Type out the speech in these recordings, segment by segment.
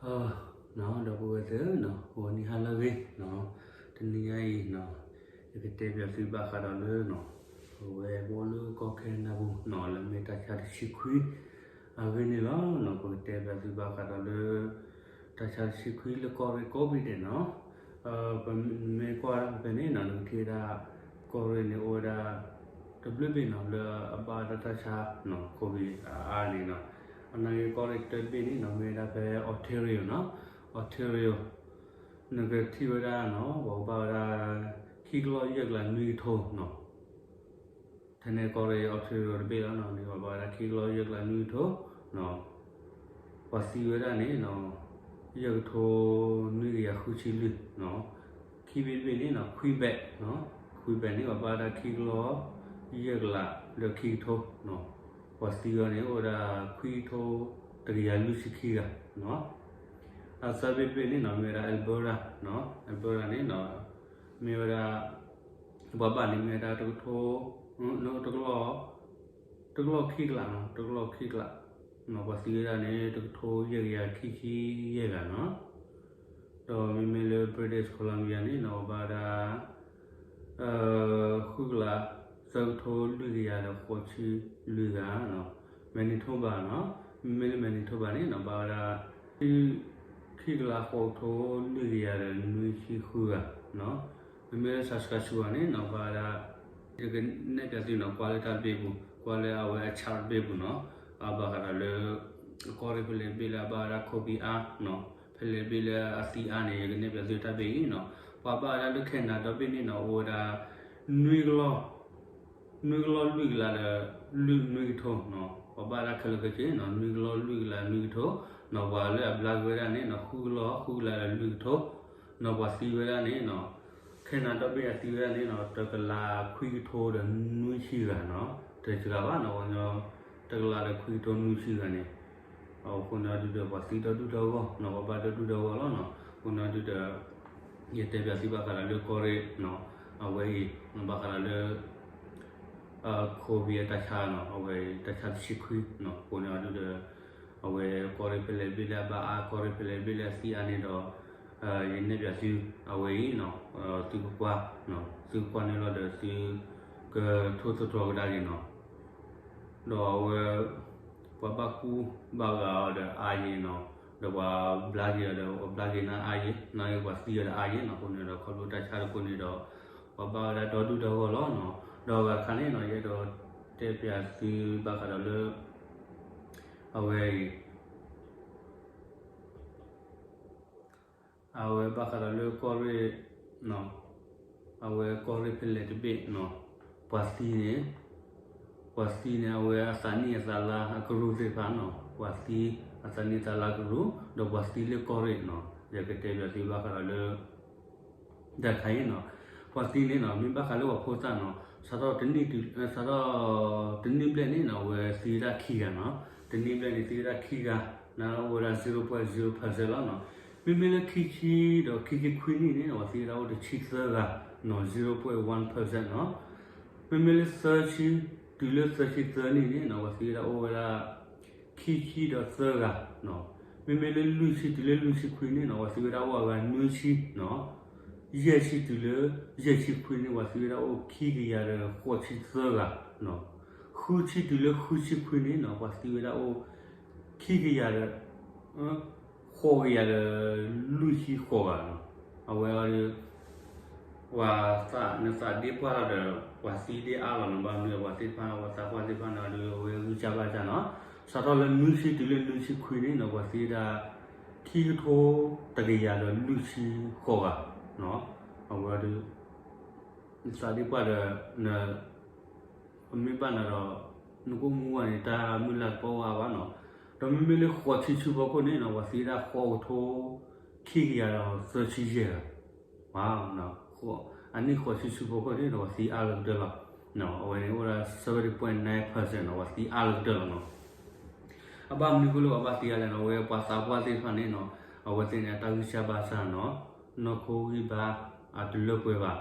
အၢ ဒီပုၢ်ဝဲၢ်သ့ၣ်ဧၢ, ဂီၤနံၤဟါလၢအဂ့ၤ, တနံၤညါအံၤ ယကတဲပၠးသုဘၣ်ဃးဒီးလၢ ပဝဲပအိၣ်လၢကီၢ်ခဲနဒၤပူၤနီၤ လၢမ့ၢ်တၢ်ဆါတဆံခွံအဂ့ၢ်န့ၣ်လီၤ. ပကတဲပၠးသုဘၣ်ဃးဒီးလၢ တၢ်ဆါတဆံခွံလၢကီၢ်ရ့ၣ်ကိးဘ့ၣ်ဒဲးနီၤ. ပမ့ၢ်ကွၢ်ဖဲန့ၣ်နီၤ နကထံၣ်ဝဲဒၣ် ကီၢ်ရ့ၣ်န့ၣ်အိၣ်ဝဲဒၣ် တဘျုးဘ့ၣ်နီၤ လၢအဘၣ်ဝဲဒၣ်တၢ်ဆါ COVID အါအါန့ၣ်နီၤ. အနာ်က့ကီၢ်ရ့ၣ်တဘ့ၣ်န့ၣ်နီၤ မ့ၢ်ဝဲဒၣ်ဖဲ Ontario နီၤ, Ontario နကထံၣ်ဝဲဒၣ်နီၤ ပှၤကဘၣ်ဝဲဒၣ် ခံကလီၢ်ယဲၢ်ကလးနွံကထိနီၤ. ထဲန့ၣ်ကီၢ်ရ့ၣ် Ontario တဘ့ၣ်လီၤနီၤ န့ၣ်ပှၤဘၣ်ဝဲဒၣ်ခံကလီၢ်ယဲၢ်ကလးနွံကထိနီၤ. ပှၤသံဝဲဒၣ်န့ၣ်နီၤ ယဲၢ်ကထိ နွံကယၤဃုဆံလွံၢ်နီၤ. ခံဘ့ၣ်တဘ့ၣ်န့ၣ်နီၤ Quebec နီၤ, Quebec န့ၣ်ပှၤဘၣ်ဝဲဒၣ်ခံကလီၢ် ယဲၢ်ကလးဒီးခံကထိနီၤ. ပှၤသံဝဲန့ၣ်အိၣ်ဝဲဒၣ် ခွံကထိ တကယၤလွံၢ်ဆံခံဂၤနီၤ. အသၢဘ့ၣ်တဘ့ၣ်န့ၣ်နီၤ မ့ၢ်ဝဲဒၣ် Alberta နီၤ, Alberta န့ၣ်နီၤ မ့ၢ်ဝဲဒၣ် ပှၤဘၣ်န့ၣ်မ့ၢ်ဝဲဒၣ်တကထိ တကလီၢ် တကလီၢ်ခံကလးနီၤ, တကလီၢ်ခံကလးနီၤ. ပှၤသံဝဲဒၣ်န့ၣ် တကထိယဲၢ်ကယၤခံဆံယဲၢ်ဂၤနီၤ. ဒီးမ့မ့ၢ်လၢ British Columbia န့ၣ်နီၤ ပှၤဘၣ်ဝဲဒၣ် ဃုကလး သၢကထိလွံၢ်ကယၤဒီးဃိးဆံလွံၢ်ဂၤနီၤ. Manitoba နီၤ, မ့မ့ၢ်လၢ Manitoba န့ၣ်နီၤ ဘၣ်ဝဲဒၣ် ခံကလးဃိးကထိလွံၢ်ကယၤဒီးနွံဆံဃုဂၤနီၤ. မ့မ့ၢ်လၢ Saskatchewan န့ၣ်နီၤ ဘၣ်ဝဲဒၣ် ယကနဲၣ်ပၠးသုနီၤ ကွၢ်လၢတၢ်တဘ့ၣ်ပူၤ ကွၢ်လၢအဝဲအ chart တဘ့ၣ်ပူၤနီၤ. အဘၣ်ဃးဒီးလၢ ကီၢ်ရ့ၣ်ဖဲလဲၣ်တဘ့ၣ်လၢအဘၣ်ဝဲဒၣ် COVID အါနီၤ, ဖဲလဲၣ်တဘ့ၣ်လၢအသံအါန့ၣ် ယကနဲၣ်ပၠးသုတၢ်ဘ့ၣ်အံၤနီၤ. ပှၤဘၣ်ဝဲဒၣ်လၢ Canada ဒီဘ့ၣ်န့ၣ်နီၤ အိၣ်ဝဲဒၣ် နွံကလီၢ် နွံကလီၢ်လွံၢ်ကလးဒီး လွံၢ်နွံကထိနီၤ. ပှၤဘၣ်ဝဲဒၣ်ခဲလၢာ်ခဲဆ့နီၤ နွံကလီၢ်လွံၢ်ကလးနွံကထိနီၤ. ပှၤလၢအဘျါက့ၤဝဲဒၣ်န့ၣ်နီၤ ဃုကလီၢ်ဃုကလးဒီးလွံၢ်ကထိနီၤ. ပှၤသံဝဲဒၣ်န့ၣ်နီၤ Canada ဒီဘ့ၣ်အသံဝဲဒၣ်န့ၣ်နီၤ တကလးခွံကထိဒီးနွံဆံဂၤနီၤ. တစှၤဘၣ်နီၤ ပှၤကညီ တကလးဒီးခွံကထိနွံဆံဂၤန့ၣ် အဃိန့ၣ်ဒုးဒီး ပှၤသံဒီဒူၣ်ဒီဂီၢ်နီၤ ပှၤဘၣ်ဒီဒူၣ်ဒီဂီၢ်လီၤနီၤ. အဃိန့ၣ်ဒုးဒီး ယတဲပၠးသုဘၣ်ဃးဒီးလၢကီၢ်ရ့ၣ်နီၤ အဝဲအံၤ ဘၣ်ဃးဒီးလၢ COVID အတၢ်ဆါနီၤ အဝဲတၢ်ဆါတဆံခွံနီၤ. အဃိန့ၣ်ဒုးဒီး အဝဲကီၢ်ရ့ၣ်ဖဲလဲၣ်တဘ့ၣ်လၢအဘၣ်အါ ကီၢ်ရ့ၣ်ဖဲလဲၣ်တဘ့ၣ်လၢအသံအါန့ၣ်ဒီး ယနဲၣ်ပၠးသု အဝဲအံၤနီၤ သုကကွၢ် သုကကွၢ်န့ၣ်လီၤဒီးသုကထိၣ်သတြီၤကဒါက့ၤနီၤ. ဒီးအဝဲ ပှၤဘၣ်ကူဘၣ်ဂာ်အီၤဒီးအါယံၤနီၤ, ဒီးပှၤဘျါက့ၤအီၤဒီး ပှၤဘျါက့ၤန့ၣ်အါယံၤ, နာ်က့ပှၤသံအီၤဒီးအါယံၤနီၤ. အဃိန့ၣ်ဒီး ခီဖျိတၢ်ဆါတခိၣ်န့ၣ်ဒီး ပှၤဘၣ်ဝဲဒၣ်ဒီဒူၣ်ဒီဂီၢ်လီၤနီၤ. ဒီးအဂၤတခါန့ၣ်နီၤ ယအဲၣ်ဒိးတဲပၠးသုဘၣ်ဃးဒီးလၢ အဝဲအံၤ အဝဲဘၣ်ဃးဒီးလၢကီၢ်ရ့ၣ် အဝဲကီၢ်ရ့ၣ်ဖဲလဲၣ်တဘ့ၣ်နီၤ, ပှၤသံန့ၣ် ပှၤသံန့ၣ် အဝဲအသးနံၣ်အသးလါအကရူၢ်သ့ၣ်တဖၣ်နီၤ, ပှၤသံအသးနံၣ်သးလါကရူၢ် ဒီးပှၤသံလၢကီၢ်ရ့ၣ်နီၤ, ယကတဲပၠးသုဘၣ်ဃးဒီးလၢ တၢ်တခါအံၤနီၤ, ပှၤသံန့ၣ်နီၤ မ့ၢ်ဘၣ်ဃးလၢပှၤဖိသၣ်နီၤ, စးထီၣ်တနံၣ်တုၤ စးထီၣ်တနံၣ်ဘျဲၣ်န့ၣ်နီၤ အဝဲသံဝဲဒၣ်ခံဂၤနီၤ, တနံၣ်ဘျဲၣ်န့ၣ်သံဝဲဒၣ်ခံဂၤ, နာ်အိၣ်ဝဲဒၣ် zero point zero percent လီၤနီၤ. မ့မ့ၢ်လၢခံဆံဒီးခံဆံခွံနံၣ်န့ၣ် ပှၤသံဝဲဒၣ်အိၣ်တဆံသၢဂၤနီၤ, zero point one percent နီၤ. မ့မ့ၢ်လၢသၢဆံ တုၤလၢသၢဆံသၢနံၣ်န့ၣ်နီၤ ပှၤသံဝဲဒၣ်အိၣ်ဝဲဒၣ် ခံဆံဒီးသၢဂၤနီၤ. မ့မ့ၢ်လၢလွံၢ်ဆံတုၤလၢလွံၢ်ဆံခွံနံၣ်နီၤ ပှၤသံဝဲဒၣ်အိၣ်အဂၤနွံဆံနီၤ. ယဲၢ်ဆံတုၤလၢယဲၢ်ဆံခွံနံၣ် ပှၤသံဝဲဒၣ်အိၣ်ခံကယၤဒီးဃိးဆံသၢဂၤနီၤ. ဃုဆံတုၤလၢဃုဆံခွံနံၣ်နီၤ ပှၤသံဝဲဒၣ်အိၣ် ခံကယၤဒီး ဃိးကယၤဒီးလွံၢ်ဆံဃိးဂၤနီၤ. အဝဲအံၤဒီး ပှၤသးနသးဒ့ပှၢ်လီၤဒီး ပှၤသံဒ့အါလီၤနီၤ, ဘၣ်မနုၤပှၤသ့ၣ်တဖၣ် ပှၤသးပှၢ်သ့ၣ်တဖၣ်န့ၣ် အဝဲဂံၢ်စၢ်ဘါစၢ်နီၤ. စးထီၣ်လၢနွံဆံတုၤလၢနွံဆံခွံနံၣ်နီၤ ပှၤသံဝဲဒၣ် ခံကထိတကယၤဒီးလွံၢ်ဆံဃိးဂၤနီၤ. အဝဲအံၤဒီး နသးဒ့ပှၢ်ဒီး န မ့ၢ်ဘၣ်နၤဒီး နကအိၣ်မူဝဲန့ၣ် တၢ်မုၢ်လၢ်တပီၢ်ဝဲဘၣ်နီၤ. ဒီးမ့မ့ၢ်လၢဃိးဆံဆူဖီခိၣ်န့ၣ်နီၤ ပှၤသံဝဲဒၣ်ဃိးကထိ ခံကယၤဒီးသၢဆံယဲၢ်ဂၤ, အနံၣ်ဃိးဆံဆူဖီခိၣ်န့ၣ်ဒီး ပှၤသံအါလၢကတၢၢ်လီၤ. အဝဲန့ၣ်အိၣ်ဒၣ် seventy point nine percent နီၤ, ပှၤသံအါလၢကတၢၢ်လီၤနီၤ. အဘၣ်မနုၤအဃိလၢပှၤဘၣ်သံအါလဲၣ်နီၤ, အဝဲပှၤသးပှၢ်သ့ၣ်တဖၣ်န့ၣ်နီၤ အဝဲသ့ၣ်န့ၣ် အတၢ်ဂံၢ်စၢ်ဘါစၢ်နီၤ, နီၢ်ခိဂံၢ်ဘါအတလၢပှဲၤဘၣ်,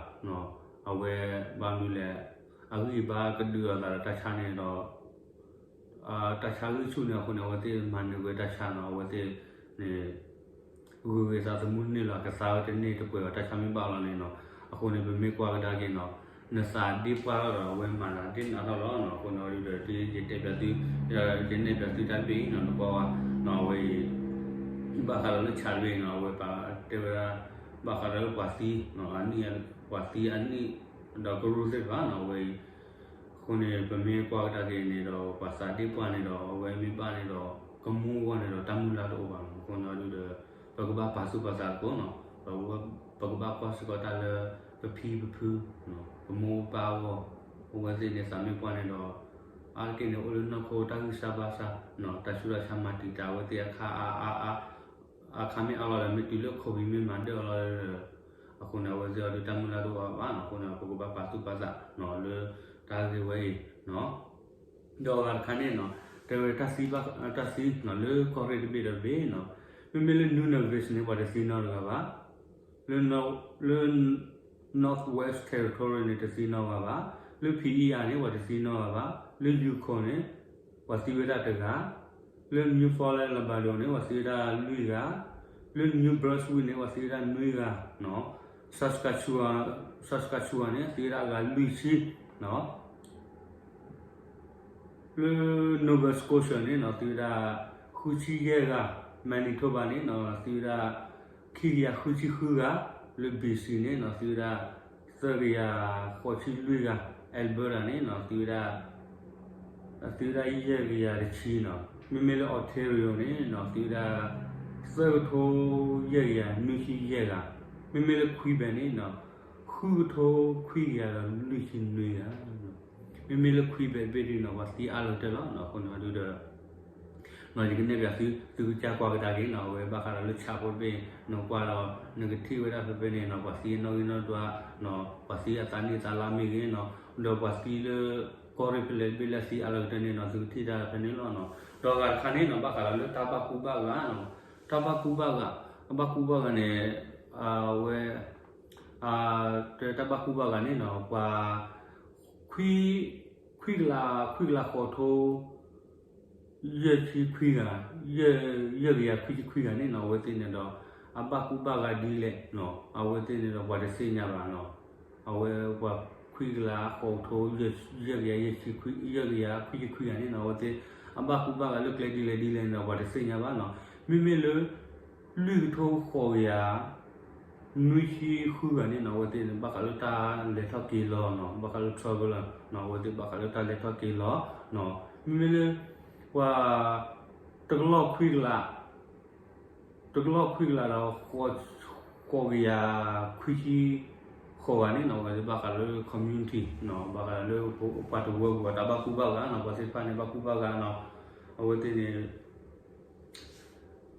အဝဲဘၣ်မနုၤလဲၣ်, အဂံၢ်ဘါကဒုးအသးဒီးတၢ်ဆါန့ၣ်ဒီး တၢ်ဆါဂံၢ်ဆူၣ်န့ၣ်အဃိန့ၣ် အဝဲသ့ၣ်မၤနၢၤဝဲတၢ်ဆါနီၤ, အဝဲသ့ၣ်န့ၣ် ဂုၤဂ့ၤသးသမူတန့ၢ်လီၤ ကသါဝဲတန့ၢ်တပှဲၤအီၤ တၢ်ဆါမ့ၢ်ဘၣ်လီၤန့ၣ်နီၤ. အဃိန့ၣ် ပမ့ၢ်ကွၢ်ကဒါက့ၤနီၤ နသးဒ့ပှၢ်ထီၣ်ဒီး အဝဲမၤသးဒ့နးထီၣ်လီၤနီၤ. အဃိန့ၣ် အီၤဒုဒီး ယတဲပၠးသု ယနဲၣ်ပၠးသုတၢ်တဘ့ၣ်အံၤနီၤ နကွၢ်ဝဲနီၤ အဝဲအံၤ ဘၣ်ဃးဒီးလၢ Chad တဘ့ၣ်နီၤ အဝဲပတဲဝဲဒၣ် ဘၣ်ဃးဒီးလၢပှၤသံ ပှၤသံအနံၣ် ပှၤသံအနံၣ် ဒီးကရူၢ်သ့ၣ်တဖၣ်နီၤ အဝဲအံၤ အဃိန့ၣ် ပမ့ၢ်ကွၢ်ကဒါက့ၤန့ၣ်ဒီး ပှၤသးဒ့ပှၢ်န့ၣ်ဒီး အဝဲမ့ၢ်ဘၣ်န့ၣ်ဒီး ကမူအဂီၢ်န့ၣ်ဒီး တၢ်မုၢ်လၢ်တအိၣ်ဘၣ်နီၤ. အဃိန့ၣ် အီၤဒုဒီး ပကဘၣ်ပာ်သူၣ်ပာ်သးသကိးနီၤ ပကဘၣ်ကွၢ်စ့ၢ်ကီးတၢ်လၢ ပဖံပဖု ပမိၢ်ပပၢ်အဂီၢ် အဝဲသ့ၣ်န့ၣ်သးမ့ၢ်ပှၢ်န့ၣ်ဒီး အါတက့ၢ်န့ၣ် အိၣ်လၢနီၢ်ခိတၢ်ဂံၢ်စၢ်ဘါစၢ် တၢ်ဆူးတၢ်ဆါမၤတံာ်တာ်အဝဲသ့ၣ်အခါအါအါအါ အခါမ့ၢ်အါလီၤဒီး မ့ၢ်တုၤလၢ COVID မ့ၢ်မၤဒၢၣ်အီၤလီၤဒီး အဃိန့ၣ် အဝဲသ့ၣ်အီၤဒုးတၢ်မုၢ်လၢ်တအိၣ်ဘၣ်နီၤ. အဃိန့ၣ် ပကဘၣ်ပာ်သူၣ်ပာ်သးနီၤ လၢတၢ်ဂ့ၢ်ဝဲအံၤနီၤ. ဒီးအဂၤတခါန့ၣ်နီၤ တဲဝဲတၢ်သံ တၢ်သံနီၤ လၢကီၢ်ရ့ၣ်တဘ့ၣ်ဒီးတဘ့ၣ်နီၤ မ့မ့ၢ်လၢ Nunavut န့ၣ် ပှၤတသံနီတဂၤဘၣ် လၢ လၢ Northwest Territory န့ၣ် တသံနီတဂၤဘၣ်, လၢ P E R န့ၣ် ပှၤတသံနီတဂၤဘၣ်, လၢ Yukon န့ၣ် ပှၤသံဝဲဒၣ်တဂၤ, လၢ Newfoundland Labrador န့ၣ် ပှၤသံဝဲဒၣ်လွံၢ်ဂၤ, လၢ New Brunswick န့ၣ် ပှၤသံဝဲဒၣ်နွံဂၤ, Saskatchewan Saskatchewan န့ၣ် သံဝဲဒၣ်အဂၤလွံၢ်ဆံ လၢ Nova Scotia န့ၣ်နီၤ သံဝဲဒၣ် ဃုဆံယဲၢ်ဂၤ, Manitoba န့ၣ်နီၤ သံဝဲဒၣ် ခံကယၤဃုဆံဃုဂၤ, လၢ B C န့ၣ်နီၤ သံဝဲဒၣ် သၢကယၤဃိးဆံလွံၢ်ဂၤ, Alberta န့ၣ်နီၤ သံဝဲဒၣ် သံဝဲဒၣ်ယဲၢ်ကယၤတဆံနီၤ, မ့မ့ၢ်လၢ Ontario န့ၣ်နီၤ သံဝဲဒၣ် သၢကထိယဲၢ်ကယၤနွံဆံယဲၢ်ဂၤ, မ့မ့ၢ်လၢ Quebec န့ၣ်နီၤ ဃုကထိခွံကယၤဒီးလွံၢ်ဆံနွံဂၤ မ့မ့ၢ်လၢ Quebec တဘ့ၣ်ဒုနီၤ ပှၤသံအါလီၤကတၢၢ်လီၤနီၤ. အဃိန့ၣ်ဒုဒီး ယကနဲၣ်ပၠးသု သုကစၢ်ကွၢ်ကဒါက့ၤနီၤ အဝဲဘၣ်ဃးဒီးလၢ Chad ဖိတဘ့ၣ် နကွၢ်ဒီး နကထံၣ်ဝဲဒၣ်ဖဲဖဲန့ၣ်နီၤ ပှၤသံအနီၣ်ဂံၢ်နီၣ်ဒွးနီၤ ပှၤသံအသးနံၣ်သးလါမ့ၢ်ဂ့ၤနီၤ ဒီးပှၤသံလၢ ကီၢ်ရ့ၣ်ဖဲလဲၣ်တဘ့ၣ်လၢအသံအါလီၤကတၢၢ်န့ၣ်နီၤ သုကထံၣ်တၢ်ဖဲန့ၣ်လီၤနီၤ. ဒီးအဂၤတခါန့ၣ်နီၤ ဘၣ်ဃးဒီးလၢတၢ်ဘၣ်ကူဘၣ်ဂာ်နီၤ တၢ်ဘၣ်ကူဘၣ်ဂာ် အဘၣ်ကူဘၣ်ဂာ်န့ၣ် အဝဲ တၢ်ဘၣ်ကူဘၣ်ဂာ်န့ၣ်နီၤ ပှၤ ခွံ ခွံကလး ခွံကလးဃိးထိ ယဲၢ်ဆံခွံဂၤ ယဲၢ်ကယၤခွံဆံခွံဂၤန့ၣ်နီၤ အဝဲသ့ၣ်န့ၣ်ဒီး အဘၣ်ကူဘၣ်ဂာ်ဒ်လဲၣ်နီၤ အဝဲသ့ၣ်န့ၣ်ဒီးပှၤတသ့ၣ်ညါဘၣ်နီၤ အဝဲပှၤခွံကလးဃိးထိ ယဲၢ်ကယၤယဲၢ်ဆံခွံ ယဲၢ်ကယၤခွံဆံခွံဂၤန့ၣ်နီၤ အဝဲသ့ၣ် အဘၣ်ကူဘၣ်ဂာ်လၢကျဲဒ်လဲၣ်ဒ်လဲၣ်န့ၣ်ဒီး ပှၤတသ့ၣ်ညါဘၣ်နီၤ မ့မ့ၢ်လၢ လွံၢ်ကထိဃိးကယၤ နွံဆံဃုဂၤန့ၣ်နီၤ အဝဲသ့ၣ်န့ၣ် ဘၣ်ဃးလၢတၢ်လဲၤထီၣ်က့ၤလီၤနီၤ ဘၣ်ဃးလၢ travel လီၤနီၤ အဝဲသ့ၣ်ဘၣ်ဃးလၢတၢ်လဲၤထီၣ်က့ၤလီၤနီၤ မ့မ့ၢ်လၢ ပှၤ တကလီၢ်ခွံကလး တကလီၢ်ခွံကလးဒီး ဃိးကယၤခွံဆံဃိးဂၤန့ၣ်နီၤ အဝဲသ့ၣ်ဘၣ်ဃးလၢ community နီၤ ဘၣ်ဃးလၢ ပှၤတဝၢပူၤအတၢ်ဘၣ်ကူဘၣ်ဂာ်နီၤ ပှၤသ့ၣ်တဖၣ်န့ၣ် ဘၣ်ကူဘၣ်ဂာ်နီၤ အဝဲသ့ၣ်န့ၣ်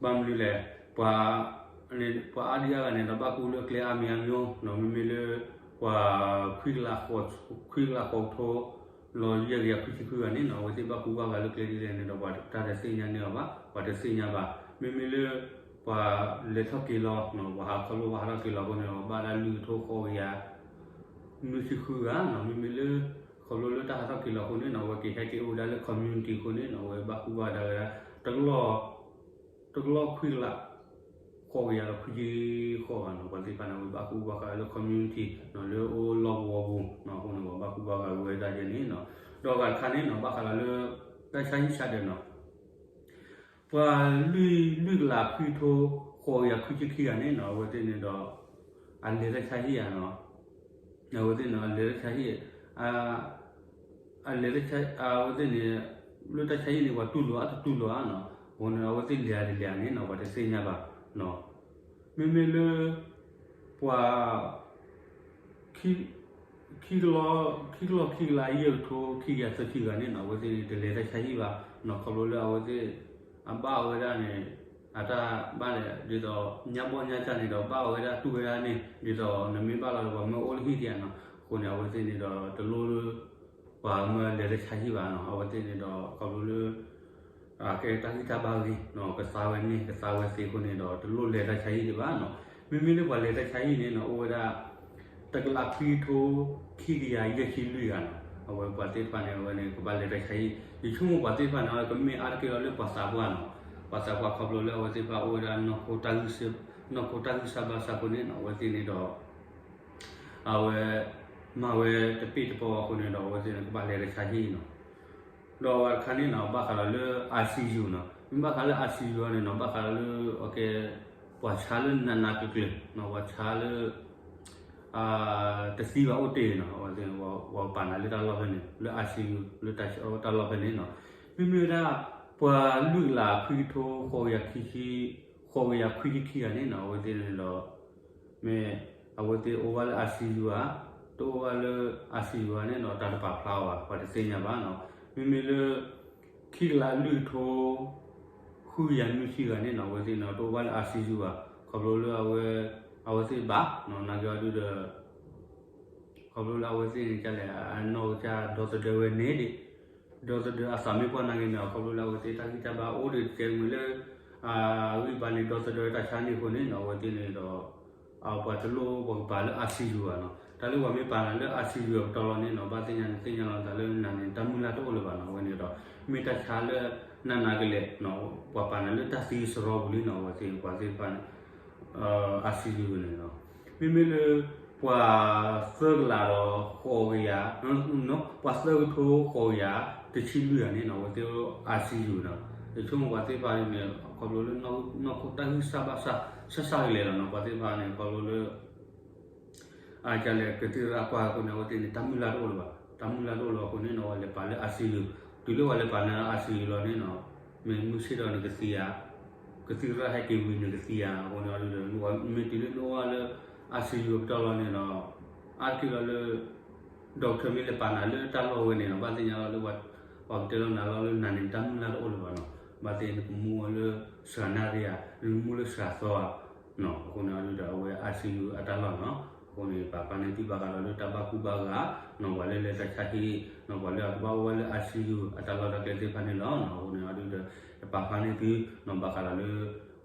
ဘၣ်မနုၤလဲၣ် ပှၤ ပှၤအါဒံအါဂၤန့ၣ်ဒီး ဘၣ်ကူလၢကျဲအါမံၤအါမံၤနီၤ မ့မ့ၢ်လၢ ပှၤ ခွံကလးဃိးထိ လီၤယဲၢ်ကယၤခွံဆံခွံဂၤန့ၣ်နီၤ အဝဲသ့ၣ်ဘၣ်ကူဘၣ်ဂာ်လၢကျဲဒ်လဲၣ်န့ၣ်ဒီး ပှၤတၢ်တသ့ၣ်ညါန့ၢ်အီၤဘၣ် ပှၤတသ့ၣ်ညါဘၣ် မ့မ့ၢ်လၢ ပှၤလဲၤထီၣ်က့ၤလီၤ ပှၤဟးခီဖျိပှၤဟးထီၣ်က့ၤလီၤအဃိန့ၣ် ဘၣ်ဒၣ်လွံၢ်ကထိဃိးကယၤ နွံဆံဃုဂၤနီၤ မ့မ့ၢ်လၢ ခီဖျိလၢတၢ်ဟးထီၣ်က့ၤလီၤအဃိန့ၣ်နီၤ အဝဲက့ၤဟဲက့ၤအိၣ်ဝဲဒၣ်လၢ community အဃိန့ၣ်နီၤ အဝဲဘၣ်ကူဘၣ်ဂာ်ဝဲဒၣ် တကလီၢ် တကလီၢ်ခွံကလး ဃိးကယၤဒီးခွံဆံဃိးဂၤနီၤ ပှၤသ့ၣ်တဖၣ်န့ၣ် အဝဲဘၣ်ကူဘၣ်ဂာ်လၢ community နီၤ လၢအအိၣ်လီၢ်ကဝီၤပူၤနီၤ အဃိန့ၣ် ပှၤဘၣ်ကူဘၣ်ဂာ်ဝဲဒၣ်ယဲန့ၣ်နီၤ ဒီးအဂၤတခါန့ၣ်နီၤ ဘၣ်ဃးဒီးလၢ တၢ်ဆါဟံၣ်ဆါဒၢးနီၤ ပှၤလွံၢ် လွံၢ်ကလးခွံထိ ဃိးကယၤခွံဆံခံဂၤန့ၣ်နီၤ အဝဲသ့ၣ်န့ၣ်ဒီး အလဲၤတၢ်ဆါဟံၣ်ဧါနီၤ အဝဲသ့ၣ်န့ၣ် အလဲၤတၢ်ဆါဟံၣ် အ အလဲၤတၢ်ဆါ အဝဲသ့ၣ်န့ၣ် လၢတၢ်ဆါဟံၣ်န့ၣ် ပှၤတူၢ်လိာ်အါတတူၢ်လိာ်ဧါနီၤ အဃိန့ၣ် အဝဲသ့ၣ်လဲၤတလဲၤန့ၣ်နီၤ ပှၤတသ့ၣ်ညါဘၣ်နီၤ မ့မ့ၢ်လၢ ပှၤ ခံကလီၢ် ခံကလီၢ်ခံကလးယဲၢ်ကထိခံကယၤသၢဆံဂၤန့ၣ်နီၤ အဝဲသ့ၣ်န့ၣ် တလဲၤတၢ်ဆါဟံၣ်ဘၣ်နီၤ ခီဖျိလၢအဝဲသ့ၣ် အဘၣ်ဝဲဒၣ်န့ၣ် အတၢ်ဘၣ်လဲၣ် ဒ်သိး ညါဘီၣ်ညါကၢ်န့ၣ်ဒီး ဘၣ်ဝဲဒၣ်တူၢ်ဝဲဒၣ်န့ၣ် ဒ်သိးနမ့ၢ်ဘၣ်လီၤဒီး ပှၤမၢအိၣ်လၢဟံၣ်ဒံးဧါနီၤ အဃိန့ၣ် အဝဲသ့ၣ်န့ၣ်ဒီး တလိၣ်လၢ ပှၤမၢလဲၤတၢ်ဆါဟံၣ်ဘၣ်နီၤ အဝဲသ့ၣ်န့ၣ်ဒီး ခီဖျိလၢ ကဲတၢ်ဂံၢ်တၢ်ဘါဂ့ၤနီၤ ကသါဝဲန့ၣ် ကသါဝဲသ့အဃိန့ၣ်ဒီး တလိၣ်လဲၤတၢ်ဆါဟံၣ်ဒံးဘၣ်နီၤ မ့မ့ၢ်လၢပှၤလဲၤတၢ်ဆါဟံၣ်န့ၣ်နီၤ အိၣ်ဝဲဒၣ် တကလးခွံထိ ခံကယၤယဲၢ်ဆံလွံၢ်ဂၤနီၤ အဝဲပှၤသ့ၣ်တဖၣ်န့ၣ် အဝဲန့ၣ် ကဘၣ်လဲၤတၢ်ဆါဟံၣ် ယဆိကမိၣ်ပှၤသ့ၣ်တဖၣ်န့ၣ် ကမ့ၢ်အါတက့ၢ်လီၤလၢပှၤသးပှၢ်နီၤ ပှၤသးပှၢ်ခီဖျိလၢအဝဲသ့ၣ်တဖၣ်အိၣ်ဝဲဒၣ်နီၢ်ခိတၢ်ဂံၢ်စၢ် နီၢ်ခိတၢ်ဂံၢ်စၢ်ဘါစၢ်အဃိန့ၣ်နီၤ အဝဲသ့ၣ်န့ၣ်ဒီး အဝဲ မၤဝဲတပ့ၢ်တပီၢ်အဃိန့ၣ်ဒီး အဝဲသ့ၣ်န့ၣ် ကဘၣ်လဲၤတၢ်ဆါဟံၣ်နီၤ. ဒီးအဝဲတခါန့ၣ်နီၤ ဘၣ်ဃးဒီးလၢ ICU နီၤ, မ့ၢ်ဘၣ်ဃးလၢ ICU န့ၣ်နီၤ ဘၣ်ဃးဒီးလၢ အကဲ ပှၤဆါလၢနးနးကျၢၤကျၢၤနီၤ, ပှၤဆါလၢ တသံဘၣ်အိၣ်တ့ၢ်နီၤ, အဝဲသ့ၣ် ပှၤပာ်နၤလၢတၢ်လီၢ်ဖဲန့ၣ် လၢ ICU လၢတၢ်ဆါတၢ်လီၢ်ဖဲန့ၣ်နီၤ. မ့မ့ၢ်ဝဲဒၣ် ပှၤလွံၢ်ကလးခွံကထိ ဃိးကယၤခံဆံ ဃိးကယၤခွံကယၤခံဂၤန့ၣ်နီၤ အဝဲသ့ၣ်န့ၣ်ဒီး မ့ၢ်အဝဲသ့ၣ်အိၣ်ဘၣ်လၢ ICU ဧါ, တအိၣ်ဘၣ်လၢ ICU ဧါန့ၣ်နီၤ တၢ်တပာ်ဖျါအီၤဘၣ်, ပှၤတသ့ၣ်ညါဘၣ်နီၤ. မ့မ့ၢ်လၢ ခံကလးလွံၢ်ကထိ ဃုကယၤနွံဆံဂၤန့ၣ်နီၤ အဝဲသ့ၣ်န့ၣ် တအိၣ်ဘၣ်လၢ ICU ဘၣ်, ခီဖျိလၢအဝဲ အဝဲသ့ၣ်ဘၣ်နီၤ နာ်က့အီၤဒုဒီး ခီဖျိလၢအဝဲသ့ၣ်န့ၣ် ကလဲၣ် အနီၢ်ကစၢ်ဒီသဒၢဝဲန့ၣ်ဒံး, ဒီသဒၢအသးမ့ၢ်ပှၢ်နာ်က့န့ၣ် ခီဖျိလၢအဝဲသ့ၣ်တၢ်ဂံၢ်တၢ်ဘါအိၣ်ဒံးတကဲမ့ၢ်လၢ အဂံၢ်ဘါန့ၣ် ဒီသဒၢတၢ်ဆါန့ၣ်အဃိန့ၣ်နီၤ အဝဲသ့ၣ်န့ၣ်ဒီး ပှၤတလိၣ်ပှၤကပာ်လၢ ICU ဘၣ်နီၤ. တၢ်လၢပှၤမ့ၢ်ပာ်နၤလၢ ICU အပတီၢ်လီၤန့ၣ်နီၤ ဘၣ်သ့ၣ်ညါန့ၣ်သ့ၣ်ညါလီၤ တၢ်လၢနၤန့ၣ် တၢ်မုၢ်လၢ်တအိၣ်လၢၤဘၣ်နီၤ. အဝဲန့ၣ်ဒီး မ့ၢ်တၢ်ဆါလၢနးနးကလဲာ်နီၤ ပှၤပာ်နၤလၢတၢ်သံစရီပူၤလံနီၤ အဝဲသ့ၣ်ပှၤသ့ၣ်တဖၣ်န့ၣ် ICU န့ၣ်နီၤ. မ့မ့ၢ်လၢ ပှၤသၢကလးဒီးဃိးကယၤ ပှၤသၢကထိဃိးကယၤ တဆံလွံၢ်ဂၤန့ၣ်နီၤ အဝဲသ့ၣ် ICU နီၤ. ယဆိကမိၣ်ပှၤသ့ၣ်တဖၣ်န့ၣ် ခီဖျိလၢ နီၢ်ခိတၢ်ဂံၢ်စၢ်ဘါစၢ် ဆၢဆၢကလဲာ်လီၤနီၤ ပှၤသ့ၣ်တဖၣ်န့ၣ် ခီဖျိလၢ အကလဲၣ် ကသံၣ်သရၣ်ကွၢ်အဃိန့ၣ် အဝဲသ့ၣ်န့ၣ် တၢ်မုၢ်လၢ်တအိၣ်လၢၤဘၣ်, တၢ်မုၢ်လၢ်တအိၣ်လၢၤဘၣ်အဃိန့ၣ်နီၤ ဝဲလဲၤပာ်လၢ ICU, တုၤလၢဝဲလဲၤပာ်န့ၣ် ICU လီၤန့ၣ်နီၤ မ့ၢ်မုၢ်ဆ့ၣ်ဒီးနကသံဧါ, ကသံၣ်သရၣ်ဟဲက့ၤဝံၤနကသံဧါ အဃိန့ၣ်အီၤဒုဒီး မ့ၢ်တုၤလၢနအိၣ်ဝဲလၢ ICU အပတီၢ်လီၤန့ၣ်ဒီး အါတက့ၢ်လီၤလၢ doctor မ့ၢ်လဲၤပာ်နၤလၢတၢ်လီၢ်ဝဲန့ၣ်နီၤ ဘၣ်သ့ၣ်ညါလီၤလၢ ပှၤကတဲလီၤနၤလီၤလၢနၤန့ၣ် တၢ်မုၢ်လၢ်တအိၣ်လၢၤဘၣ်နီၤ, ဘၣ်သ့ၣ်နကမူဝဲလၢစှၤနၣ်ရံၣ်ဧါ, နကမူလၢစှၤသီဧါ အဃိန့ၣ်အီၤဒုဒီး အဝဲ ICU အတၢ်လီၢ်နီၤ, အဃိန့ၣ် ပာ်ဖျါန့ၢ်သုဘၣ်ဃးဒီးလၢတၢ်ဘၣ်ကူဘၣ်ဂာ်နီၤ ပှၤလၢလဲၤတၢ်ဆါဟံၣ်နီၤ ပှၤလၢအကဘၣ်အိၣ်ဝဲလၢ ICU အတၢ်လီၢ်တၢ်ကျဲသ့ၣ်တဖၣ်န့ၣ်လီၤ. အဃိန့ၣ်အီၤဒုဒီး ယပာ်ဖျါန့ၢ်သုနီၤ ဘၣ်ဃးဒီးလၢ ပှၤသံအသး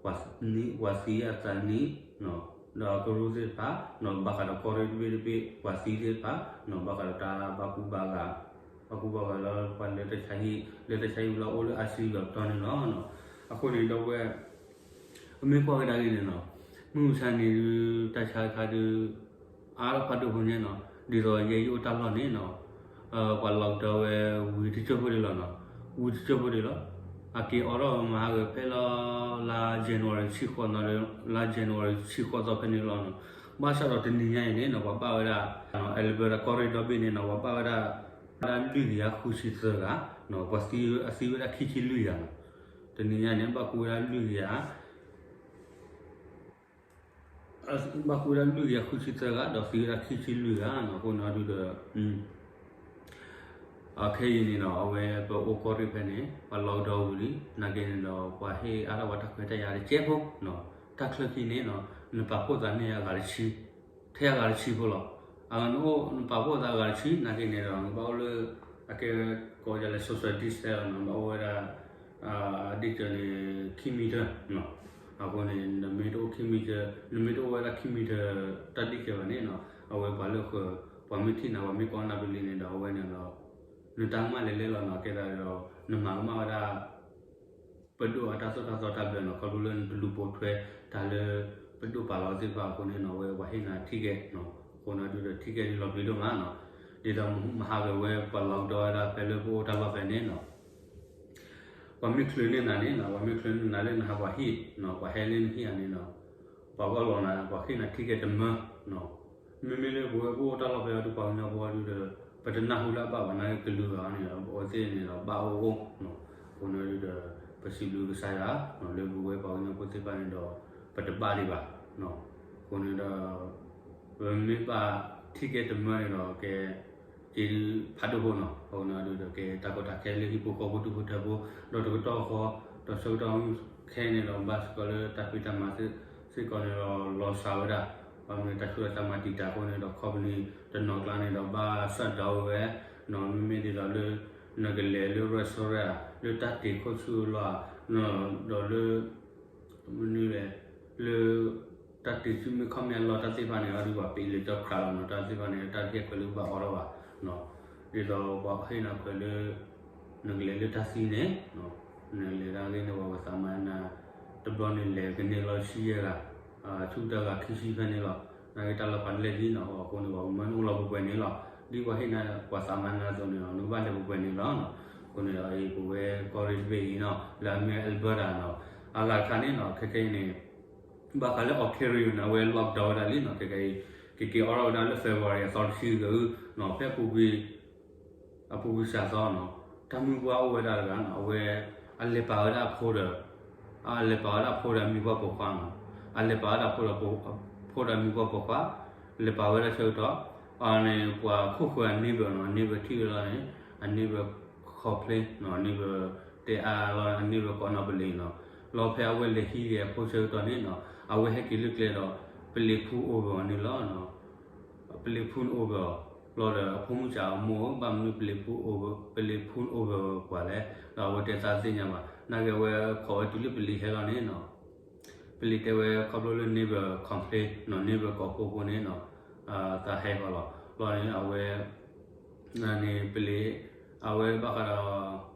နံၣ်နီၤ ဒီးကရူၢ်သ့ၣ်တဖၣ်နီၤ ဘၣ်ဃးဒီးကီၢ်ရ့ၣ်တဘ့ၣ်တဘ့ၣ် ပှၤသံသ့ၣ်တဖၣ်နီၤ ဘၣ်ဃးဒီးတၢ်ဘၣ်ကူဘၣ်ဂာ်, ဘၣ်ကူဘၣ်ဂာ်လၢပှၤလၢတၢ်ဆါဟံၣ် လၢတၢ်ဆါဟံၣ်လီၤအိၣ်လၢ ICU အပတီၢ်န့ၣ်လီၤ. အဃိန့ၣ်ဒီပုၢ်ဝဲၢ် ပမ့ၢ်ကွၢ်ကဒါက့ၤန့ၣ်နီၤ မုၢ်မဆါန့ၣ်ဒုး တၢ်ဆါတခါဒုး အါထီၣ်ဖးဒိၣ်ဖိညါနီၤ ဒ်သိးယဲယအိၣ်တၢ်လီၢ်န့ၣ်နီၤ ပှၤ lockdown ဝဲဝံၤတကၠိၢ်ဖိဒံးလီၤနီၤ, ဝံၤတကၠိၢ်ဖိဒံးလီၤ. အက့ၤအိးထီၣ်မၤဟးဂီၤဖဲလၢ လါ January ဆံဃိးသီ လါ January ဆံဃိးသီဖဲန့ၣ်လီၤနီၤ. ဘၣ်ဆၣ်ဒီးတနံၤညါအံၤန့ၣ်နီၤ ပှၤဘၣ်ဝဲဒၣ် Alberta ကီၢ်ရ့ၣ်ဒီဘ့ၣ်န့ၣ်နီၤ ပှၤဘၣ်ဝဲဒၣ် ဒၣ်လွံၢ်ကယၤဃုဆံသၢဂၤနီၤ ပှၤသံ အသံဝဲဒၣ်ခံဆံလွံၢ်ဂၤနီၤ. တနံၤညါန့ၣ် ဘၣ်ကူဝဲဒၣ်လွံၢ်ကယၤ ဘၣ်ကူဝဲဒၣ်လွံၢ်ကယၤဃုဆံသၢဂၤ ဒီးသံဝဲဒၣ်ခံဆံလွံၢ်ဂၤနီၤ. အဃိန့ၣ်အီၤဒုဒီး ခဲအံၤန့ၣ်နီၤ အဝဲပအိၣ်ကီၢ်ရ့ၣ်ဖဲန့ၣ် ပှၤ lockdown ဝံၤလံ နာ်က့န့ၣ်ဒီး ပှၤဟ့ၣ်အါထီၣ်ပှၤတၢ်ခွဲးတၢ်ယာ်တကဲဖိနီၤ. တၢ်ချၢခံန့ၣ်နီၤ နပာ်ဖှိၣ်သးန့ၢ်အဂၤတဆံ ထဲအဂၤတဆံဖိလီၤ. အဂၤနအိၣ် နပာ်ဖှိၣ်သးအဂၤတဆံ နာ်က့န့ၣ်ဒီး နဘၣ်အိၣ်လၢ အကဲကိးယၤလဲၣ် social distance လီၤနီၤ နဘၣ်အိၣ်ဝဲဒၣ် ဒ်ကၢန့ၣ် ခံ meter နီၤ. အဃိန့ၣ် နမ့ၢ်တအိၣ် ခံ meter နမ့ၢ်တအိၣ်ဝဲဒၣ် ခံ meter တၢ်ဒ်ကၢဘၣ်န့ၣ်နီၤ အဝဲပှၤလၢဃၢၤ ပှၤမ့ၢ်ထံၣ်နၤ ပှၤမ့ၢ်ကိးနၤပလံၤန့ၣ်ဒီး အဝဲန့ၣ်ဒီး နတၢ်ကမၣ်လဲၤလဲၤလီၤနီၤ. ကဲသးဒီး နမၤကမၣ်ဝဲဒၣ် ပဒိၣ်အတၢ်သိၣ်တၢ်သီတၢ်ဘျၢနီၤ ခီဖျိလၢနတလူၤပိာ်ထွဲတၢ်လၢ ပဒိၣ်ပာ်လီၤသ့ၣ်တဖၣ်အဃိန့ၣ်နီၤ အဝဲပှၤဟ့ၣ်နၤ ticket နီၤ. အဃိန့ၣ်ဒုဒီး ticket ဒ်လီၤပျံၤဒိၣ်မးနီၤ ဒ်သိးမဟါဂ့ၤဝဲ ပှၤ lockdown ဝဲဒၣ်ဖဲလၢပအိၣ်တၢ်လီၢ်ဖဲန့ၣ်နီၤ ပှၤမ့ၢ်ချုးန့ၢ်နၤန့ၣ်နီၤ ပှၤမ့ၢ်ချုးန့ၢ်နၤလၢနဟးပှၤဟံၣ်နီၤ ပှၤဟဲလၢနဟံၣ်ဧါန့ၣ်နီၤ ပှၤဂီၢ်လီၤနၤ ပှၤဟ့ၣ်နၤ ticket တမၢနီၤ. မ့မ့ၢ်လၢပဝဲပအိၣ်တၢ်လီၢ်ဖဲအံၤဒုး ပှၤကညီဖိဒုဒီး ပတနၢ်ဟူလၢအဘၣ်ဘၣ် နာ်က့ကလုာ်ဂၤန့ၣ်ဒီး အဝဲသ့ၣ်န့ၣ်ဒီး ဘၣ်အိၣ်အိၣ်နီၤ. အဃိန့ၣ်ဒုဒီး ပစံးဘျုးကစၢ်ယွၤနီၤ လၢပဝဲပှၤကညီဖိသ့ၣ်တဖၣ်န့ၣ်ဒီး ပတဘၣ်ဒံးဘၣ်နီၤ. အဃိန့ၣ်ဒီး ပမ့ၢ်ဘၣ် ticket တမၢန့ၣ်ဒီး ကဲ က့ၤဖးဒိၣ်ဖိနီၤ. အဃိန့ၣ်ဒုဒီး ကဲတၢ်ကီတၢ်ခဲလၢဟံၣ်ဖိဃီဖိဒူၣ်ဖိထၢဖိ ဒီးတကတီၢ်ဃီ ဒီးဆၢကတီၢ်ခဲအံၤန့ၣ်ဒီး ဘၣ်စ့ၢ်ကီးလၢတၢ်ဖံးတၢ်မၤစ့ၢ်ကီးန့ၣ်ဒီး လီၤစှၤဝဲဒၣ် ဘၣ်မနုၤတၢ်ဆူးတၢ်မၤတံာ်တာ်အဃိန့ၣ်ဒီး company တနီၤကျါန့ၣ်ဒီး ဘၣ် shutdown ဝဲနီၤ. မ့မ့ၢ်ဒ်သိးလၢ နကလဲၤလၢ restaurant လၢတၢ်တ့ခိၣ်ဆူၣ်လီၤဧါ ဒီးလၢ မနုၤလဲၣ် လၢ တၢ်တ့ဆူၣ်မ့ၢ်ခီၣ်မ့ၢ်အလီၢ်တၢ်သ့ၣ်တဖၣ်န့ၣ် အဒုးပှၤပ့းလၢကၠီခရးလီၤနီၤ. တၢ်သ့ၣ်တဖၣ်န့ၣ် တၢ်တဟ့ၣ်ခွဲးလၢဘၣ်အီထီၣ်ဘၣ်နီၤ. ဒ်သိးပှၤဟ့ၣ်နၤခွဲးလၢ နကလဲၤလၢတၢ်သံန့ၣ် နလဲၤဒၣ်ဂ့ၢ်န့ၣ် ပှၤကသးမၤနၤ တဘျီန့ၣ်လဲၤကန့ၢ်လီၤဆံယဲၢ်ဂၤ ဆူတၢ်ဂၤခံဆံဖဲန့ၣ်လီၤ. နာ်က့တၢ်လီၢ်ဖးလဲၢ်လံနီၤ, အဃိန့ၣ် ပှၤကမၢနအိၣ်လီၤပှဲၤပှဲၤန့ၣ်လီၤ. ဒ်ပှၤဟ့ၣ်နၤ ပှၤသးမၤနၤအသိးန့ၣ် နကဘၣ်လဲၤပှဲၤပှဲၤန့ၣ်လီၤ. အဃိန့ၣ် ပဝဲကီၢ်ရ့ၣ်တဘ့ၣ်အံၤနီၤ လၢအမ့ၢ် Alberta နီၤ, အဂၤတခါန့ၣ်နီၤ ခဲကနံၣ်အံၤန့ၣ် ဘၣ်ဃးလၢ Ontario န့ၣ် အဝဲ lockdown ဝဲဒၣ်လံနီၤ, ခဲကနံၣ်အံၤ ကက့ၤအိးထီၣ်ဝဲဒၣ်လၢ February အသီတဆံကနီၤ, ဖဲအပူၤကွံာ် အပူၤကွံာ်စှၤသီနီၤ, တၢ်မုၢ်ပှၢ်အိၣ်ဝဲဒၣ်တဂၤနီၤ, အဝဲ အလဲၤပာ်ဝဲဒၣ်အဖိဒီး အလဲၤပာ်ဝဲဒၣ်အဖိဒီးအမံၤပှၢ်ပိာ်ခွါနီၤ, အလဲၤပာ်ဝဲဒၣ်အဖိဒီး ဖိဒီးအမံၤပှၢ်ပိာ်ခွါ, လဲၤပာ်ဝဲဒၣ်ဆၢကတီၢ် အန့ၣ် ပှၤခိၣ်ဃၢၤအ neighbor နီၤ, neighbor ထံၣ်ဝဲလီၤန့ၣ် အ neighbor complain နီၤ, neighbor တဲအါလီၤ အ neighbor ကိးနီၢ်ပလ့ၤနီၤ, လီၤဖဲအဝဲလဲၤဟံးက့ၤအဖိဆၢကတီၢ်န့ၣ်နီၤ, အဝဲဟဲက့ၤလၢကျဲဒီး ပလံၤဖူအိၣ်ဘၢအီၤန့ၣ်လီၤ. ပလံၤဖူန့ၣ်အိၣ်ဘၢအီၤ, လီၤဒီးအဖိမုၣ်စံးအမိၢ်ဧၢ ဘၣ်မနုၤပလံၤဖူန့ၣ်အိၣ်ဘၢပှၤလဲၣ်, ဒီးအဝဲတဲသးသ့ၣ်ညါဘၣ်, နာ်က့အဝဲခိးဝဲတုၤလၢပလံၤဟဲလီၤန့ၣ်နီၤ, ပလံၤတဲဝဲခီဖျိလၢ neighbor complain နီၤ, neighbor ကိးဖိအဃိန့ၣ်နီၤ, သးဟဲဃီၤလီၤ, လီၤန့ၣ်အဝဲ န့ၣ်ပလံၤ အဝဲဘၣ်ဃးဒီး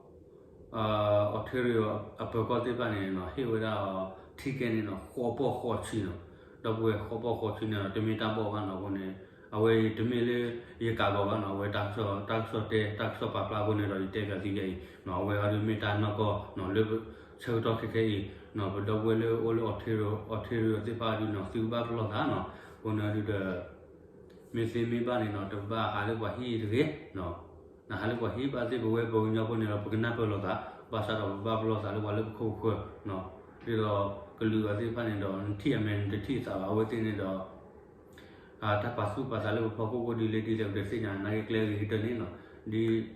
Ontario အပၢၤကီၢ်သ့ၣ်တဖၣ်န့ၣ်နီၤ ဟ့ၣ်ဝဲဒၣ်အီၤ ticket န့ၣ်နီၤ ဃိးပီၢ်ဃိးဆံနီၤ, ဒီပုၢ်ဝဲၢ်ဃိးပီၢ်ဃိးဆံန့ၣ်ဒီး တမ့ၢ်တၢ်ဘီၣ်ဘၣ်နီၤ, အဃိန့ၣ် အဝဲအံၤတမ့ၢ်လၢ ယကးဂီၤဘၣ်နီၤ, အဝဲတၢ်ကစီၣ်တဲ တၢ်ကစီၣ်ပာ်ဖျါအဃိန့ၣ်ဒီး ယတဲပၠးသုယဲအံၤနီၤ, အဝဲအီၤဒုးမ့ၢ်တၢ်နီၢ်ကီၢ်နီၤ လၢဆၢကတီၢ်ခဲခဲအံၤနီၤ, ပဒီပုၢ်ဝဲၢ်လၢအိၣ်လၢ Ontario Ontario သ့ၣ်တဖၣ်အီၤဒုးနီၤ သုကဘၣ်ပလီၢ်သးနီၤ, အဃိန့ၣ်အီၤဒုးဒီး မ့ၢ်သ့မ့ၢ်ဘၣ်န့ၣ်နီၤ တဘၣ်ဟးလၢပှၤဟံၣ်တဂ့ၤနီၤ, နဟးလၢပှၤဟံၣ်ဘၣ်သ့ၣ် ပဝဲပှၤကညီဖိန့ၣ်ဒီး ပကနၢ်ပၢၢ်လိာ်သး, ဘၣ်ဆၣ်ဒီးပဘၣ်ပလီၢ်သးလၢပှၤလၢပခိၣ်ပဃၢၤနီၤ, ဒ်သိးကလုာ်အဂၤသ့ၣ်တဖၣ်န့ၣ်ဒီး နထံၣ်အမဲာ်နတထံၣ်အသးဘၣ်, အဝဲသ့ၣ်န့ၣ်ဒီး တၢ်ပာ်သူၣ်ပာ်သးလၢပဖီခိၣ်ကိၣ်ဒ်လဲၣ်ဒ်လဲၣ် ပတသ့ၣ်ညါ, နာ်က့ကျဲဂ့ၤကတၢၢ်န့ၣ်နီၤ, ဒ်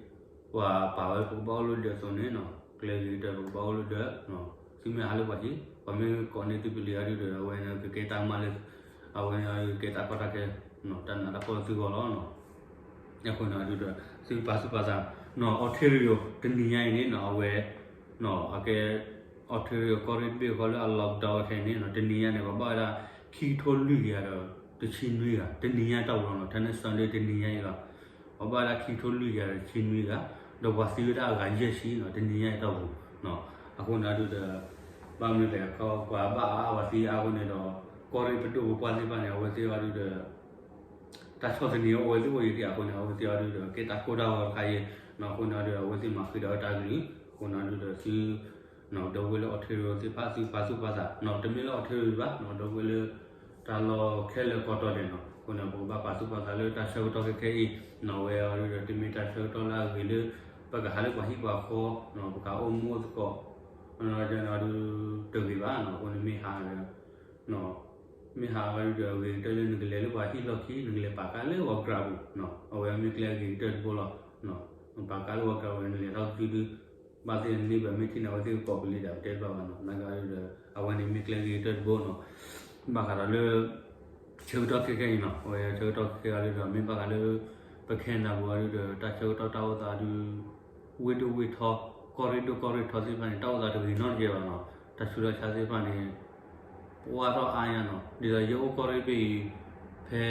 ပှၤပာ်ဝဲပကဘၣ်အိၣ်လၢဒၢးအသိးန့ၣ်နီၤ, ကျဲဂ့ၤကတၢၢ်ပကဘၣ်အိၣ်လၢဒၢး, သုမ့ၢ်ဟးလၢပှၤဟံၣ် ပှၤမ့ၢ်ကိးန့ၢ်သုပလံၤအီၤဒုးဒီး အဝဲန့ၣ်ကကဲတၢ်ကမၣ်လၢ အဝဲန့ၣ်ကကဲတၢ်ကီတၢ်ခဲ တၢ်နးတၢ်ဖှီၣ်လၢသုဂီၢ်လီၤနီၤ, အဃိန့ၣ်အီၤဒုးဒီး သုပာ်သူၣ်ပာ်သးနီၤ, Ontario တနံၤညါအံၤန့ၣ်နီၤ အဝဲ အကဲ Ontario ကီၢ်ရ့ၣ်တဘ့ၣ်ဃီလၢအ lockdown ခဲအံၤန့ၣ်နီၤ တနံၤညါန့ၣ် ပှၤဘၣ်ဝဲဒၣ် ခံကထိလွံၢ်ကယၤဒီး တဆံနွံဂၤ တနံၤညါအတီၢ်ပူၤလီၤနီၤ, ထဲန့ၣ်စၢၤလၢတနံၤညါအံၤလီၤ, ပှၤဘၣ်ဝဲဒၣ်ခံကထိလွံၢ်ကယၤဒီးတဆံနွံဂၤ, ဒီးပှၤသံဝဲဒၣ်အဂၤယဲၢ်ဆံနီၤ တနံၤညါအံၤအတီၢ်ပူၤ, အဃိန့ၣ်အီၤဒုးဒီး ဘၣ်မနုၤလဲၣ် ပှၤဘၣ်အါအါပှၤသံအါအဃိန့ၣ်ဒီး ကီၢ်ရ့ၣ်ပဒိၣ်ပပှၢ်သ့ၣ်တဖၣ်န့ၣ် အဝဲသ့ၣ်အီၤဒုးဒီး တၢ်ဆီၣ်သနံးအဝဲသ့ၣ်အိၣ်ယံၤဒံးအဃိန့ၣ် အဝဲသ့ၣ်အီၤဒုးဒီး ကဲတၢ်ကိၢ်တၢ်ဂီၤတခါအံၤနီၤ, အဃိန့ၣ်အီၤဒုးဒီး အဝဲသ့ၣ်မၤဃံးဒီးတၢ်ကလုၢ်, အဃိန့ၣ်အီၤဒုးဒီးသု ဒီပုၢ်ဝဲၢ်လၢ Ontario သ့ၣ်တဖၣ် သုပာ်သူၣ်ပာ်သးနီၤ, တမ့ၢ်လၢ Ontario ဘၣ်နီၤ, ဒီပုၢ်ဝဲၢ်လၢ တၢ်လီၢ်ခဲလၢာ်ကီးတီၤဒဲးနီၤ, အဃိန့ၣ် ပကဘၣ်ပာ်သူၣ်ပာ်သးလၢတၢ်ဆၢကတီၢ်ခဲခဲအံၤနီၤ, အဝဲအီၤဒုးဒီး တမ့ၢ်တၢ်ဆၢကတီၢ်လၢအဂ့ၤလၢ ပကဟးလၢပှၤဟံၣ်ပှၤဃီနီၤ, ပကဟးအိၣ်မူအိၣ်သကိး ဒုးတဂ့ၤဘၣ်နီၤ, အဃိန့ၣ်မ့ၢ်ဟးဒီး မ့ၢ်ဟးဝဲဒုးဒီး အဂ့ၤကတၢၢ်လၢနကလဲၤလၢပှၤဟံၣ်လီၢ်ခံ နကလဲၤပာ်ကါလၢပှၤ Grab ပူၤနီၤ, အဝဲမ့ၢ်ကျဲအဂ့ၤကတၢၢ်တဘိလီၤ, ပာ်ကါလၢပှၤ Grab ပူၤ နလဲၤထီၣ်ကစုဒု ဘၣ်သ့ၣ်န့ၢ်ဘၣ်မ့ၢ်ထံၣ်န့ၣ် အဝဲသ့ၣ်ကကိးပလံၤဒီး ပတဲတဘၣ်ဘၣ်နီၤ, နာ်က့ဒုးဒီး အဝဲန့ၣ်မ့ၢ်ကျဲအဂ့ၤကတၢၢ်တဘိနီၤ, ဘၣ်ဃးဒီးလၢ ဆၢကတီၢ်ခဲခဲအံၤနီၤ, အဝဲဆၢကတီၢ်ခဲခဲအံၤဒုးဒီး မ့ၢ်ဘၣ်ဃးလၢ ပ Canada ပူၤအီၤဒုးဒီး တၢ်ဆၢကတီၢ်တၢ်အိၣ်သးဒုး ဝ့ၢ်ဒိၣ်ဝ့ၢ်ထီ ကီၢ်ရ့ၣ်ဒိၣ်ကီၢ်ရ့ၣ်ထီသ့ၣ်တဖၣ်န့ၣ် တၢ်အိၣ်သးတဂ့ၤနီတကဲဘၣ်နီၤ, တၢ်ဆူးတၢ်ဆါသ့ၣ်တဖၣ်န့ၣ် ပှၢ်ထီၣ်အါညါနီၤ, ဒ်သိးယအိၣ်ကီၢ်ရ့ၣ်ဘ့ၣ်အံၤ ဖဲ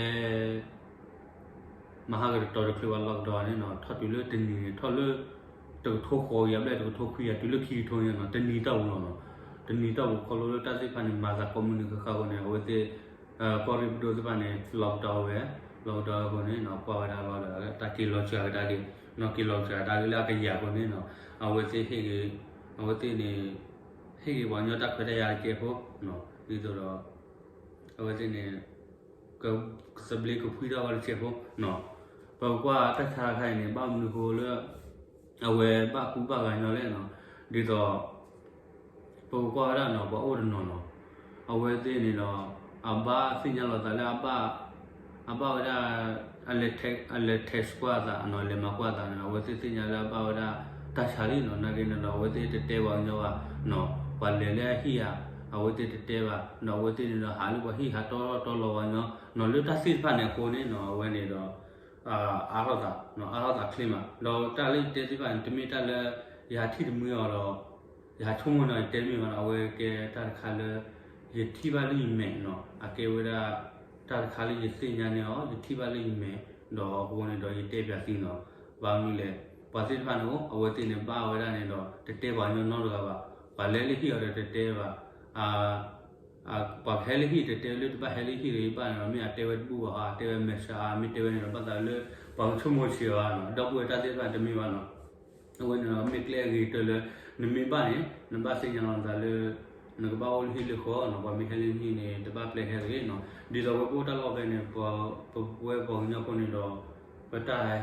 မဟါကတတီၤတချုးဘၣ် lockdown န့ၣ်နီၤ, ထီၣ်တုၤလၢတနံၤန့ၣ် ထီၣ်လၢ တကထိဃိးကယၤဘျဲၣ် တကထိခွံကယၤ တုၤလၢခံကထိညါနီၤ, တနံၤတီၢ်ပူၤလီၤနီၤ, တနံၤတီၢ်ပူၤခီဖျိလၢတၢ်သ့ၣ်တဖၣ်န့ၣ် မၤသးကိးမုၢ်နံၤဃၣ်ဃၣ်အဃိန့ၣ် အဝဲသ့ၣ် ကီၢ်ရ့ၣ်ပဒိၣ်သ့ၣ်တဖၣ်န့ၣ် lockdown ဝဲ, lockdown အဃိန့ၣ်နီၤ ကွၢ်ဝဲဒၣ်လီၤဒီး တၢ်က့ၤလီၤစှၤကဒါက့ၤနီၤ, က့ၤလီၤစှၤကဒါက့ၤလၢအကယၤအဃိန့ၣ်နီၤ, အဝဲသ့ၣ်ဟ့ၣ်ဂ့ၤ, အဝဲသ့ၣ်န့ၣ် ဟ့ၣ်ဂ့ၤပှၤကညီတၢ်ခွဲးတၢ်ယာ်တကဲဖိနီၤ, ဒ်သိးဒီး အဝဲသ့ၣ်န့ၣ် ကသဘျ့ကဖှံထီၣ်ဝဲတကဲဖိနီၤ, ပကကွၢ်တၢ်ဆါတခါအံၤန့ၣ် ဘၣ်မနုၤဃိလၢ အဝဲဘၣ်ကူဘၣ်ဂာ်ညီလဲၣ်နီၤ, ဒ်သိး ပကကွၢ်ဝဲဒၣ်နီၤ ပှၤအိၣ်တနီၤနီၤ, အဝဲသ့ၣ်န့ၣ်ဒီး အဘၣ်သ့ၣ်ညါလီၤသးလၢအဘၣ် အဘၣ်ဝဲဒၣ် အလဲၤ text ကွၢ်အသးနီၤ, လဲၤမၤကွၢ်အသးန့ၣ်ဒီး အဝဲသ့ၣ်သ့ၣ်ညါလၢအဘၣ်ဝဲဒၣ်တၢ်ဆါလံနီၤ, နာ်က့န့ၣ်ဒီး အဝဲသ့ၣ်တတဲပှၤကညီဘၣ်နီၤ, ပှၤလဲၤလၢအဟံၣ်ဧါ အဝဲသ့ၣ်တတဲဘၣ်နီၤ, အဝဲသ့ၣ်န့ၣ်ဒီး ဟးလၢပှၤဟံၣ်ဟးတီတီလီၤပှၤကညီနီၤ, လၢတၢ်သ့ၣ်တဖၣ်န့ၣ်အဃိန့ၣ်နီၤ အဝဲန့ၣ်ဒီး အါထီၣ်သး အါထီၣ်သးချ့မး, ဒီးတၢ်လၢယတဲသ့ၣ်တဖၣ်န့ၣ် တမ့ၢ်တၢ်လၢ ယဟးထံၣ်တမှံအီၤဒီး ယဟးဆိကမိၣ်န့ၣ် ယတဲမ့ၢ်ဘၣ်နီၤ, အဝဲကဲတၢ်တခါလၢ ယထံၣ်ဘၣ်လၢယမဲာ်နီၤ, အကဲဝဲဒၣ် တၢ်တခါလၢယသ့ၣ်ညါန့ၢ်အီၤ ယထံၣ်ဘၣ်လၢယမဲာ်, ဒီးအဃိန့ၣ်ဒီးယတဲပၠးသုနီၤ, ဘၣ်မနုၤလဲၣ်, ပှၤသ့ၣ်တဖၣ်န့ၣ်အိၣ် အဝဲသ့ၣ်န့ၣ်ဘၣ်ဝဲဒၣ်န့ၣ်ဒီး တတဲပှၤကညီနီတဂၤဘၣ်, ပှၤလဲၤလၢဟံၣ်အီၤဒီးတတဲဘၣ်, အ ပှၤကဟဲလၢဟံၣ် တတဲလၢတဘၣ်ဟဲလၢဟံၣ်ဂ့ၤဘၣ်န့ၣ်ဒီး မ့ၢ်အတဲဝဲတဘူၣ်ဘၣ်ဧါ, အတဲဝဲမဲာ်ဆှးဧါ, မ့ၢ်တဲဝဲန့ၣ်ဒီး ဘၣ်သးလၢ ပှၤကဆိကမိၣ်ဆံးအီၤဧါနီၤ, ဒီပုၢ်ဝဲၢ်တၢ်သ့ၣ်တဖၣ်တမ့ၢ်ဘၣ်နီၤ. အဝဲန့ၣ်ဒီး မ့ၢ်ကျဲအဂ့ၤကတၢၢ်လၢ နမ့ၢ်ဘၣ်န့ၣ် နဘၣ်သ့ၣ်ညါလီၤသးလၢ နကဘၣ်အိၣ်လၢဟံၣ်လၢဃီနီၤ, ပှၤမ့ၢ်ဟဲလၢနဟံၣ်န့ၣ် တဘၣ်ပျဲဟဲတဂ့ၤနီၤ. ဒ်သိးဝဲပအိၣ်တၢ်လီၢ်ဖဲန့ၣ် ပဝဲပှၤကညီဖိန့ၣ်ဒီး ပတၢ်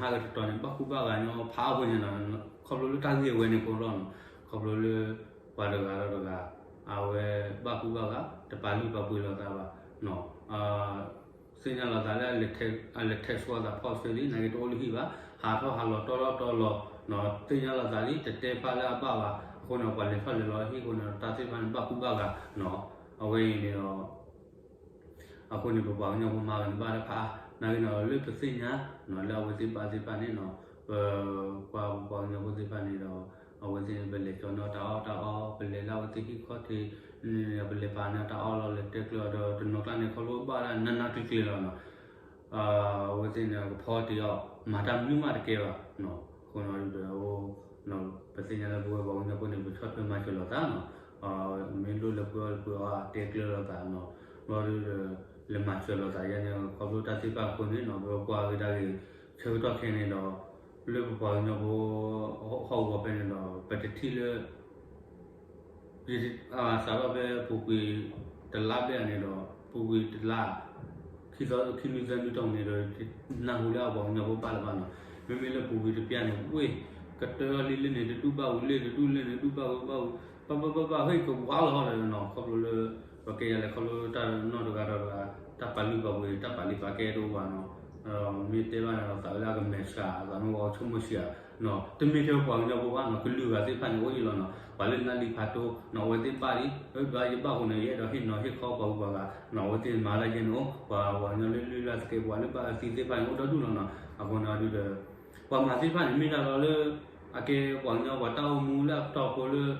ဟးဂ့ၤတတီၤန့ၣ် ဘၣ်ကူဘၣ်ဂာ်ညီဖးအါဖိညါနီၤ, ခီဖျိလၢတၢ်ဂ့ၢ်ဝဲန့ၣ်အဃိလီၤနီၤ, ခီဖျိလၢ ပှၤတဂၤဒီးတဂၤ အဝဲဘၣ်ကူဘၣ်ဂာ် တပာ်လုၢ်ပာ်ပှ့ၤလိာ်သးဘၣ်နီၤ. သ့ၣ်ညါလိာ်သးလၢ အလဲၤထဲးဆှီသးဖီၣ်ဆၢလံ နာ်က့တအိၣ်လၢဟံၣ်ဘၣ်, ဟးထီၣ်ဟးလီၤတီလီၤတီလီၤနီၤ, သ့ၣ်ညါလိာ်သးလံ တတဲဖျါလၢအဘၣ်ဘၣ်. အဃိန့ၣ် ပှၤလဲၤထီၣ်လဲၤလီၤဟံၣ်အဃိန့ၣ် တၢ်သ့ၣ်တဖၣ်န့ၣ် ဘၣ်ကူဘၣ်ဂာ်နီၤ. အဝဲအံၤန့ၣ်ဒီး အဃိန့ၣ် ပပှၤကညီဖိမၤဂ့ၤန့ၣ်ဘၣ်တၢ်ဖးအါ, နာ်က့န့ၣ် လၢပသ့ၣ်ညါနီၤ လၢအဝဲသ့ၣ်ဘၣ်သ့ၣ်တဖၣ်န့ၣ်နီၤ, ပကွၢ်ပပှၤကညီဖိသ့ၣ်တဖၣ်န့ၣ်ဒီး အဝဲသ့ၣ်န့ၣ် ပလဲၤကၠီန့ၢ်တၢ်အီၣ်တၢ်အီ, ပလဲၤလၢအဝဲသ့ၣ်ဟံၣ်ခီၣ်ထံး, ပလဲၤပာ်န့ၢ်တၢ်အီၣ်လီၤ လဲၤတဲကျၢၤအီၤဒီး တနီၤကျါန့ၣ် ခီဖျိဘၣ်ဒၣ်နးနးကျံၤကျံၤလီၤနီၤ. အဝဲသ့ၣ်န့ၣ် ကဖီတ့ၢ်အီၤ မၤတၢ်မနုၤမးတကဲဘၣ်နီၤ. အဃိန့ၣ်ဒီး ပသ့ၣ်ညါလၢပဝဲပှၤကညီဖိန့ၣ် ပဆီၣ်ထွဲမၤစၢၤလိာ်သးနီၤ, မ့ၢ်လိၣ်လဲၤပှ့ၤအီၣ်လဲၤပှ့ၤအီ တဲကျၢၤလိာ်သးနီၤ, ဘျီဒီး လဲၤမၤစၢၤလိာ်သးယဲန့ၣ် ခီဖျိတၢ်သ့ၣ်တဖၣ်အဃိန့ၣ်နီၤ ပကွၢ်က့ၤတၢ်ဂ့ၢ် ဆၢကတီၢ်ခဲအံၤန့ၣ်ဒီး လၢပပှၤကညီဖိ ဟီၣ်ကဝီၤဖဲန့ၣ်ဒီး ပတထံၣ်လၢ စးထီၣ်ဖဲပူၤကွံာ်တလါဘျဲၣ်န့ၣ်ဒီး ပူၤကွံာ်တလါ ခံသီ ခံနွံသၢနွံတီၢ်န့ၣ်ဒီး နၢ်ဟူလၢအပှၤကညီဖိဘၣ်လၢၤဘၣ်နီၤ. မ့မ့ၢ်လၢပူၤကွံာ်တပျၢ်န့ၣ် ဝ့ၢ် ကတၢၢ်လံလၢန့ၣ် တဒူၣ်ဘၣ်ဝံၤလၢ တဒူၣ်လၢန့ၣ် ဒူၣ်ဘၣ်ဝံၤဘၣ်ဝံၤ ဘၣ်ဘၣ်ဘၣ်ဘၣ် ဟဲကဝါလီၤဟီၣ်ဒီးနီၤ ခီဖျိလၢ ပကဲယၤလဲၤခီဖျိတၢ်နီၢ်တဂၤဒီးတဂၤ တၢ်ပာ်လုၢ်ပာ်ပှ့ၤ တၢ်ပာ်လုၢ်ပာ်ကဲတအိၣ်ဘၣ်နီၤ. မ့ၢ်တဲဘၣ်န့ၣ်ဒီး သးဝဲလၢအကမဲာ်ဆှး သးမ့ၢ်ဝဲဆိကမိၣ်ဆံးဧါ တမ့ၢ်ထဲပှၤကညီဖိဘၣ်နီၤ ကလုာ်ဂၤသ့ၣ်တဖၣ်န့ၣ် အိၣ်ဒံးလီၤနီၤ. ပှၤလၢနၢ်လံဖးဒိၣ်နီၤ အဝဲသ့ၣ်ဘၣ်လံ ဘၣ်ယဘၣ်အဃိန့ၣ် ယအဲၣ်ဒိးဟ့ၣ်နီၤဟ့ၣ်ခီပှၤဂုၤပှၤဂၤနီၤ အဝဲသ့ၣ်မၤတၢ်ယဲန့ၣ်အိၣ် ပှၤပှၤကညီလၢလုၢ်လၢ်သကဲးပဝးလၢဘၣ်အသံသ့ၣ်တဖၣ်န့ၣ် အိၣ်ဒီဒူၣ်လီၤနီၤ. အဃိန့ၣ်ဒုဒီး ပှၤမၤသ့ၣ်တဖၣ်န့ၣ် မ့ၢ်တၢ်လီၤလၢ အကဲပှၤကညီပှၤတၢ်အိၣ်မူလၢအပတီၢ်ဖိလၢ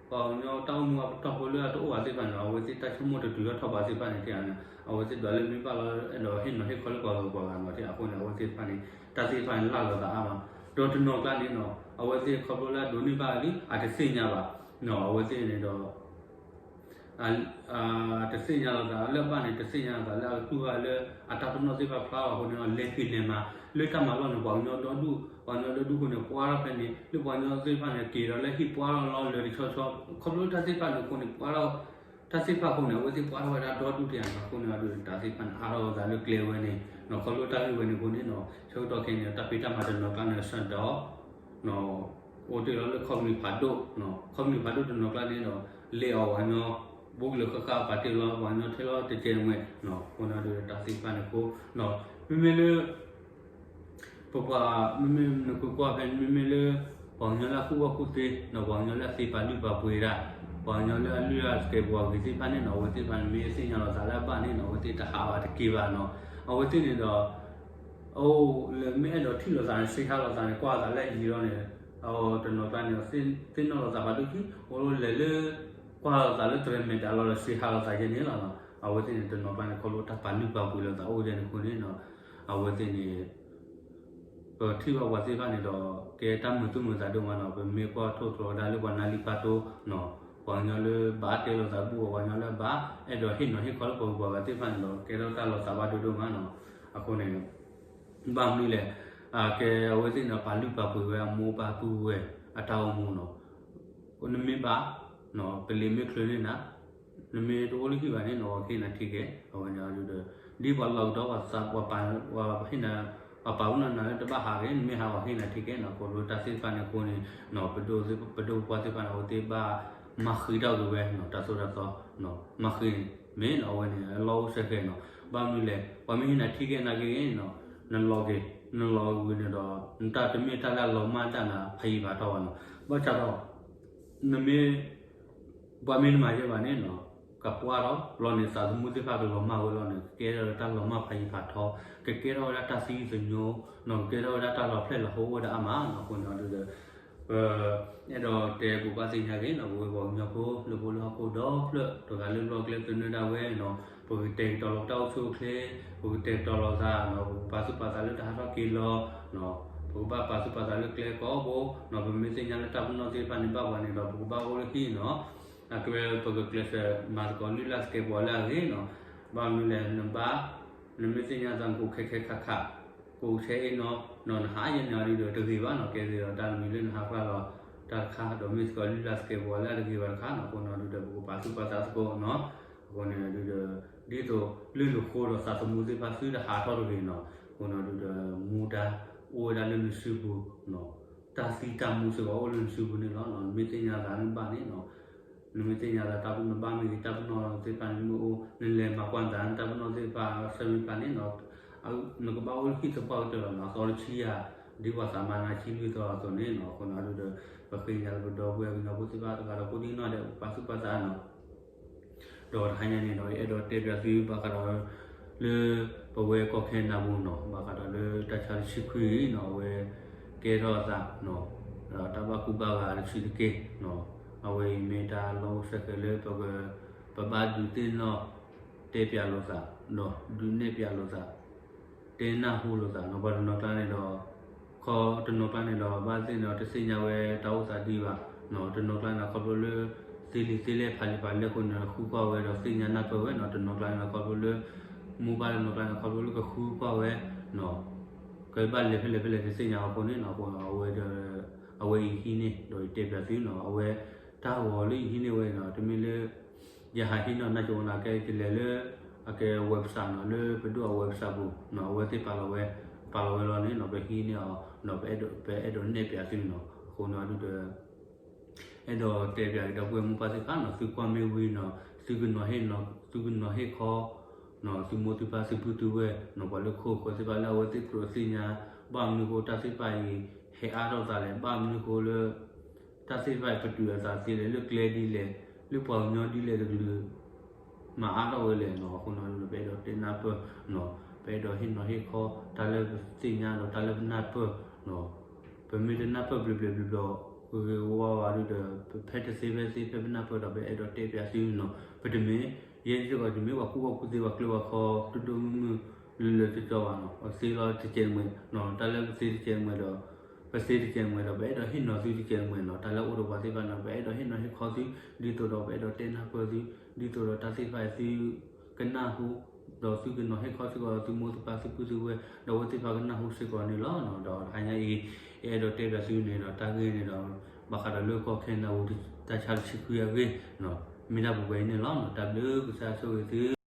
ပှၤကညီတၢ်အိၣ်မူအပတီၢ်ဖိလၢအတအိၣ်ဘၣ်သ့ၣ်တဖၣ်န့ၣ် အဝဲသ့ၣ်တၢ်ဆိကမိၣ်တတုၤထီၣ်ထီၣ်ဘးသ့ၣ်တဖၣ်န့ၣ် ထံၣ်ဧါန့ၣ် အဝဲသ့ၣ်ဒွးလၢမ့ၢ်ဘၣ်လီၤအဲၣ်ဒိးဟ့ၣ်နီၤဟ့ၣ်ခီလၢပှၤဂုၤပှၤဂၤနီၤ ထံၣ်အဃိန့ၣ် အဝဲသ့ၣ်တဖၣ်န့ၣ် တၢ်သ့ၣ်တဖၣ်န့ၣ်လၢ်လီၤသးအါမး ဒီးတနီၤကျါန့ၣ်နီၤ အဝဲသ့ၣ်ခီဖျိလၢအဒိးန့ၢ်ဘၣ်လံ အတသ့ၣ်ညါဘၣ်နီၤ အဝဲသ့ၣ်န့ၣ်ဒီး တသ့ၣ်ညါလီၤသးလၢအဘၣ်န့ၣ် တသ့ၣ်ညါလီၤသးလၢအကတူၢ်ဘၣ်လၢအတၢ်ပနီၣ်သ့ၣ်တဖၣ်ဖျါလီၤအဃိန့ၣ် လဲၤဖံးလဲၤမၤ လၢတၢ်မၤလီၢ်န့ၣ် ပှၤကညီဒီဒူၣ် ပှၤကညီဒီဒူၣ်အဃိန့ၣ် ပှၤထီၣ်ဖဲန့ၣ် လၢပှၤကညီသ့ၣ်တဖၣ်န့ၣ် က့ၤဒီးလၢဟံၣ်ပှၤထီၣ်လီၤလၢာ်တဆီဆီ ခီဖျိတၢ်သ့ၣ်တဖၣ်န့ၣ်အဃိန့ၣ် ပှၤထီၣ် တၢ်သ့ၣ်တဖၣ်အဃိန့ၣ် အဝဲသ့ၣ်ပှၤထီၣ်ဝဲဒၣ်ဒီဒူၣ်တယၤန့ၣ် အဃိန့ၣ်ဒီးတၢ်သ့ၣ်တဖၣ်န့ၣ် အါထီၣ်လိာ်သးလၢကျဲဝဲန့ၣ်နီၤ ခီဖျိတၢ်ဂ့ၢ်ဝဲန့ၣ်အဃိန့ၣ်နီၤ ဆၢကတီၢ်ခဲအံၤန့ၣ် တၢ်ဖံးတၢ်မၤတနီၤကျါန့ၣ် ဆၢဒီး အိၣ်တ့ၢ်လီၤလၢခီပနံၣ်ဖးဒိၣ်နီၤ ခီပနံၣ်ဖးဒိၣ်တနီၤကျါန့ၣ်ဒီး လဲၤအီၣ်ပှၤကညီ ဘူးကလၢာ်ဃၣ်ဃၣ် ပာ်တ့ၢ်လီၤပှၤကညီထဲလီၤတကဲးတမှဲၤနီၤ အဃိန့ၣ်ဒီးတၢ်သ့ၣ်တဖၣ်န့ၣ်အဃိနီၤ မ့မ့ၢ်လၢ ပပှၤ မ့မ့ၢ်နကွၢ်ကွၢ်ဖဲန့ၣ် မ့မ့ၢ်လၢ ပှၤကညီလၢအကူၣ်ဘၣ်ကူၣ်သ့နီၤ ပှၤကညီလၢအသ့ပာ်လုၢ်ပာ်ပှ့ၤတၢ် ပှၤကညီလၢအလုၢ်အလၢ်သကဲးပဝးဂ့ၤသ့ၣ်တဖၣ်န့ၣ်နီၤ အဝဲသ့ၣ်တဖၣ်န့ၣ် မ့ၢ်သ့ၣ်ညါလီၤသးလၢအဘၣ်န့ၣ်နီၤ အဝဲသ့ၣ်တဟးဘၣ်တက့ၢ်ဘၣ်နီၤ အဝဲသ့ၣ်န့ၣ်ဒီး အိၣ်လၢမ့ၢ်အဲၣ်ဒိးထံၣ်လိာ်သးန့ၣ် စ့ဟါလိာ်သးန့ၣ် ကွၢ်လိာ်သးလၢအယံၤလီၤန့ၣ် တနီၤကျါန့ၣ် သ့ၣ်နီၣ်လိာ်သးဖးဒိၣ်ခံ အိၣ်လၢလဲၤလၢ ကွၢ်လိာ်သးလၢတြဲၤမဲာ်တၢ်လီၤဒီး စ့ဟါလိာ်သးယဲန့ၣ်လီၤနီၤ အဝဲသ့ၣ်န့ၣ် တနီၤကျါန့ၣ် ခီဖျိတၢ်ပာ်လုၢ်ပာ်ပှ့ၤလိာ်သးအိၣ်ယဲန့ၣ်အဃိန့ၣ်နီၤ အဝဲသ့ၣ်န့ၣ် ပထံၣ်ဘၣ်ပှၤသ့ၣ်တဖၣ်န့ၣ်ဒီး ကဲတၢ်မုာ်သူၣ်မုာ်သးဒိၣ်မးနီၤ ပမ့ၢ်ကွၢ်ထိၣ်သတြီၤဝဲဒၣ်လၢပှၤနၢ်လံၣ်ဖးဒိၣ်နီၤ ပှၤကညီလၢဘၣ်တဲလိာ်သးဘူၣ်အီၤ ပှၤကညီလၢဘၣ်အဲၣ်ဒိးဟ့ၣ်နီၤဟ့ၣ်ခီလၢပှၤဂုၤပှၤဂၤသ့ၣ်တဖၣ်န့ၣ်ဒီး ကဲထီၣ်တၢ်လီၤသးဘၣ်ဒိဒိၣ်မးနီၤ အဃိန့ၣ် ဘၣ်မနုၤလဲၣ် ကဲအဝဲသ့ၣ်န့ၣ် ပာ်လုၢ်ပာ်ပှ့ၤဝဲအမိၢ်ပၢ်ပုၢ်ဝဲၢ်အတၢ်အိၣ်မူနီၤ နမ့ၢ်ဘၣ် ပလံၤမ့ၢ်ချုးန့ၢ်နၤ နမ့ၢ်တအိၣ်လၢဟံၣ်ဘၣ်န့ၣ်နီၤ ပှၤကဟ့ၣ်နၤထံကဲ အဝဲန့ၣ်ဒီး ဒ်ပှၤလီၤကဒီးပှၤသး ပှၤပာ် ပှၤဟ့ၣ်နၤ ပှၤပာ်ပနီၣ်နၤလၢတဘၣ်ဟးဂ့ၤ နမ့ၢ်ဟးပှၤကဟ့ၣ်နၤထံကဲနီၤ ခီဖျိတၢ်သ့ၣ်တဖၣ်န့ၣ်အဃိန့ၣ် ပဒိၣ်ပပှၢ်သ့ၣ်တဖၣ်န့ၣ် အဝဲသ့ၣ်ဘၣ်မၤဃံးထီၣ်က့ၤဝဲနီၤ တၢ်သိၣ်တၢ်သီ မၤဃံးန့ၣ် မ့ၢ်နီၤ အဝဲန့ၣ် အလီၢ်အိၣ်စဲဃဲၤနီၤ ဘၣ်မနုၤလဲၣ် ပှၤမ့ၢ်ဟ့ၣ်နၤထံကဲနာ်က့ဂ့ၤနီၤ နလီၤက့ၤ နလီၤဝံၤန့ၣ်ဒီး နတၢ်တမ့ၢ်တၢ်လၢအလီၤမၢ်တၢ်နၤဖးယံၤဖးထီဘၣ်နီၤ ဘၣ်ဆၣ်ဒီး နမ့ၢ် ပှၤမ့ၢ်တမၤယဲၢ်ဘၣ်န့ၣ်နီၤ ကပှၢ်ထီၣ်လီၤန့ၣ် သးသမူသ့ၣ်တဖၣ်ကလီၤမၢ်ဝဲလီၤန့ၣ် ကကဲထီၣ်ဝဲဒၣ်တၢ်လီၤမၢ်ဖးယံၤဖးထီ ကကဲထီၣ်ဝဲဒၣ်တၢ်သံသညိနီၤ ကကဲထီၣ်ဝဲဒၣ်တၢ်လီၤဖျဲၣ်လီၤဟိအိၣ်ဝဲဒၣ်အါမးနီၤ အဃိန့ၣ်ဒီး ပ အဲၣ်ဒိးတဲပှၤဘၣ်သ့ၣ်ညါက့ၤနီၤ ပဝဲပှၤကညီဖိလၢဖိလၢဟီၣ်ခိၣ်ဒီဖျၢၣ် တဂၤလၢလီၢ်ကျဲသနၢၣ်ဒၣ်ဝဲနီၤ ပကတဲာ်ကတီၤလီၤပတၢ်အိၣ်ဆူၣ်အိၣ်ချ့ ပကတဲာ်ကတီၤလီၤသးနီၤ ပကပာ်သူၣ်ပာ်သးလၢတၢ်ဟးထီၣ်က့ၤလီၤ ပကဘၣ်ပာ်သူၣ်ပာ်သးလၢကျဲကိးဘိနီၤ ပမ့ၢ်သ့ၣ်ညါလၢတၢ်ပနီၣ်သ့ၣ်တဖၣ်န့ၣ်ဘၣ်ပှၤန့ၣ်ဒီး ပကဘၣ်အိၣ်လၢဟံၣ်နီၤ အကဲဝဲပကကျဲးစၢးမၤသကိးလုၢ်လၢ်သကဲးပဝးလၢအဂ့ၤနီၤ. ဘၣ်မနုၤလဲၣ် နဘၣ်, နမ့ၢ်သ့ၣ်ညါသးနကိးခဲခဲခါခါ, ကိးဆဲအ့ၣ်နီၤနီၤ နဟးယဲၢ်န့ၣ်အီၤဒုဒီးတဂ့ၤဘၣ်နီၤ. ကဲသ့ၣ်ဒီးတၢ်တမံၤလၢနဟးဖျါလီၤတၢ်တခါ ဒီးမ့ၢ်သကိးလုၢ်လၢ်သကဲးပဝးလၢအတဂ့ၤဘၣ်တခါနီၤ. အဃိန့ၣ်ဒုဒီး ပကပာ်သူၣ်ပာ်သးသကိးနီၤ. အဃိန့ၣ်ဒုဒီး ဒ်သိးလုၢ်လၢဃိဒီးသးသမူသ့ၣ်တဖၣ်သုတဟးထီၣ်တဂ့ၤနီၤ. အဃိန့ၣ်ဒုဒီး မူဒါအိၣ်ဝဲဒၣ်လၢနစုပူၤ တၢ်သံတၢ်မူစ့ၢ်ကီးအိၣ်လၢနစုပူၤန့ၣ်လီၤ. နမ့ၢ်သ့ၣ်ညါသးနဘၣ်န့ၣ်နီၤ, နမ့ၢ်သ့ၣ်ညါသးတၢ်ပနီၣ်ဘၣ်မ့ၢ်ဂ့ၤ တၢ်ပနီၣ်သ့ၣ်တဖၣ်န့ၣ်မ့ၢ်အိၣ် နလဲၤမၤကွၢ်သး နတၢ်ပနီၣ်သ့ၣ်တဖၣ်ဆၢမ့ၢ်ဖျါန့ၣ်နီၤ, နကဘၣ်အိၣ်လၢဟံၣ်သပှၢ်ကတၢၢ်လီၤနီၤ. အသီတဆံယၤ ဒ်ပှၤသးမါနါဆံလွံၢ်သီအသိးန့ၣ်နီၤ. အဃိန့ၣ်ဒုဒီး ပဃ့ညါလၢပဒီပုၢ်ဝဲၢ်ကညီဖိသ့ၣ်တဖၣ်တဂၤဒီးကိးဒံနီၢ်ဒဲး ပပာ်သူၣ်ပာ်သးနီၤ. ဒီးတဟါညါန့ၣ်ဒီး ယအဲၣ်ဒိးတဲပၠးသုဘၣ်ဃးဒီး လၢပဝဲကီၢ်ခဲနဒၤပူၤနီၤ ဘၣ်ဃးဒီးလၢတၢ်ဆါတဆံခွံအံၤနီၤ အဝဲကဲထီၣ်အသးနီၤ, ဒီးတၢ်ဘၣ်ကူဘၣ်ဂာ်တဆံးတက့ၢ်နီၤ, အဝဲအံၤမ့ၢ်တၢ်လီၢ်အိၣ်ဆဲးဃဲးလၢပက ပဘၣ်ဒုးသ့ၣ်နီၣ်တဲပၠးလိာ်သး ဒီးဒုးနဲၣ်ပၠးလိာ်သး တဲနၢ်ဟူလိာ်သးနီၤ. ပှၤတနီၤကျါန့ၣ်ဒီး ခီတနီၤကျါန့ၣ်ဒီး ဘၣ်သ့ၣ်န့ၣ်ဒီး တသ့ၣ်ညါဝဲတၢ်အိၣ်သးဒံးဘၣ်နီၤ. တနီၤကျါန့ၣ်ဒီး ခီဖျိလၢ သ့လံာ်သ့လဲၢ်ဖးလံာ်ဖးလဲၢ်အဃိန့ၣ်ဒီး ဃုကွၢ်ဝဲဒီးသ့ၣ်ညါနၢ်ပၢၢ်ဝဲနီၤ. တနီၤကျါန့ၣ်ဒီး ခီဖျိလၢ မိၢ်ပၢ်တနီၤကျါန့ၣ်ဒီး ခီဖျိလၢကဃုကွၢ်ဝဲနီၤ ကဘၣ်လဲၤဖဲလဲၣ်ဖဲလဲၣ်တသ့ၣ်ညါအဃိန့ၣ်နီၤ. အဃိ အဝဲဒီး အဝဲအံၤဟံးန့ၢ်ဒီးယတဲပၠးသုနီၤ. အဝဲတၢ်ဂီၤလၢယဟံးန့ၢ်ဝဲနီၤ တမ့ၢ်လၢ ယဟးဟံးန့ၢ်နီၤ နာ်က့ဝဲနီၤ ကဲယလဲၤလၢ အကဲ website နီၤ လၢပဒိၣ်အ website ပူၤနီၤ အဝဲသ့ၣ်ပာ်လီၤဝဲ ပာ်လီၤဝဲလီၤန့ၣ်နီၤ ပဟံးန့ၢ်အီၤနီၤ ပအဲၣ်ဒိး ပအဲၣ်ဒိးနဲၣ်ပၠးသုနီၤ. အဃိန့ၣ်ဒုဒီး အဲၣ်ဒိးတဲပၠးကဒီးပုၢ်ဝဲၢ်မိၢ်ပၢ်သ့ၣ်တဖၣ်နီၤ သုကွၢ်မ့ၢ်ဝံၤနီၤ သုကနီၤဟ့ၣ်နီၤ သုကနီၤဟ့ၣ်ခီနီၤ သုမိၢ်သုပၢ်သုပုၢ်သုဝဲၢ်နီၤ ပှၤလၢခိၣ်ဃၢၤသ့ၣ်တဖၣ်လၢအဝဲသ့ၣ်ကြၢးသ့ၣ်ညါ ဘၣ်မနုၤဃိတၢ်သ့ၣ်တဖၣ်အံၤ ဟဲအါထီၣ်သးလဲၣ် ဘၣ်မနုၤဃိလၢ တၢ်သ့ၣ်တဖၣ်အံၤပတုာ်အသးသ့လဲၣ် လၢကျဲဒ်လဲၣ် လၢပှၤကညီဒ်လဲၣ်တကလုာ် မၤအါထီၣ်ဝဲလဲၣ်နီၤ. အဃိန့ၣ်ဒုဒီး ပအဲၣ်ဒိးတဲနၢ်ပၢၢ်နီၤ ပအဲၣ်ဒိးဟ့ၣ်နီၤဟ့ၣ်ခီ တၢ်လၢပသ့ၣ်ညါဒီးတၢ်လၢပနၢ်ပၢၢ်နီၤ ပမ့ၢ်တနၢ်ပၢၢ်ဘျီဘျီဘျီဘျီ ဂ့ၤဂ့ၤဝါဝါဒုဒီး ပဖဲတသ့ဖဲသ့ ဖဲပနၢ်ပၢၢ်ဒီး ပအဲၣ်ဒိးတဲပၠးသုနီၤ. ပတမ့ၢ် ယဲစ့ၢ်ကီးတမ့ၢ်ပှၤကူၣ်ဘၣ်ကူၣ်သ့ပှၤကျဲပှၤခီ ဒိၣ်ဒိၣ်မုၢ်မုၢ် လၢလၢကၠီကၠီဘၣ်နီၤ. ပသ့လီၤတကဲးတမှဲးနီၤ တၢ်လၢပသ့တကဲးတမှဲးဒီး ပသ့တကဲးတမှဲးဒီး ပအဲၣ်ဒိးဟ့ၣ်နီၤသုတကဲးတမှဲးနီၤ. တၢ်လၢအိၣ်ဒီးပှၤသ့ၣ်တဖၣ်န့ၣ် ပအဲၣ်ဒိးဟ့ၣ်နီၤဟ့ၣ်ခီသု ဒ်သိးဒီးပအဲၣ်ဒိးတဲနၢ်ပၢၢ်သု ဒ်သိးဒီးတၢ်သ့ၣ်တဖၣ်အံၤသုကနၢ်ဟူ ဒီးသုကနီၤဟ့ၣ်ခီစ့ၢ်ကီးသုမိၢ်သုပၢ်သုပုၢ်သုဝဲၢ် ဒီးအဝဲသ့ၣ်တဖၣ်ကနၢ်ဟူစ့ၢ်ကီးန့ၣ်လီၤ. ဒီးတဟါညါအံၤ ယအဲၣ်ဒိးတဲပၠးသုန့ၣ်ဒီး တၢ်ဂ့ၢ်န့ၣ်ဒီး ဘၣ်ဃးဒီးလၢကီၢ်ခဲနဒၤပူၤ တၢ်ဆါတဆံခွံအဂ့ၢ် မ့ၢ်ဒၣ်ပဝဲအံၤန့ၣ်လီၤ. တၢ်ဘျုးကစၢ်ဆိၣ်ဂ့ၤသု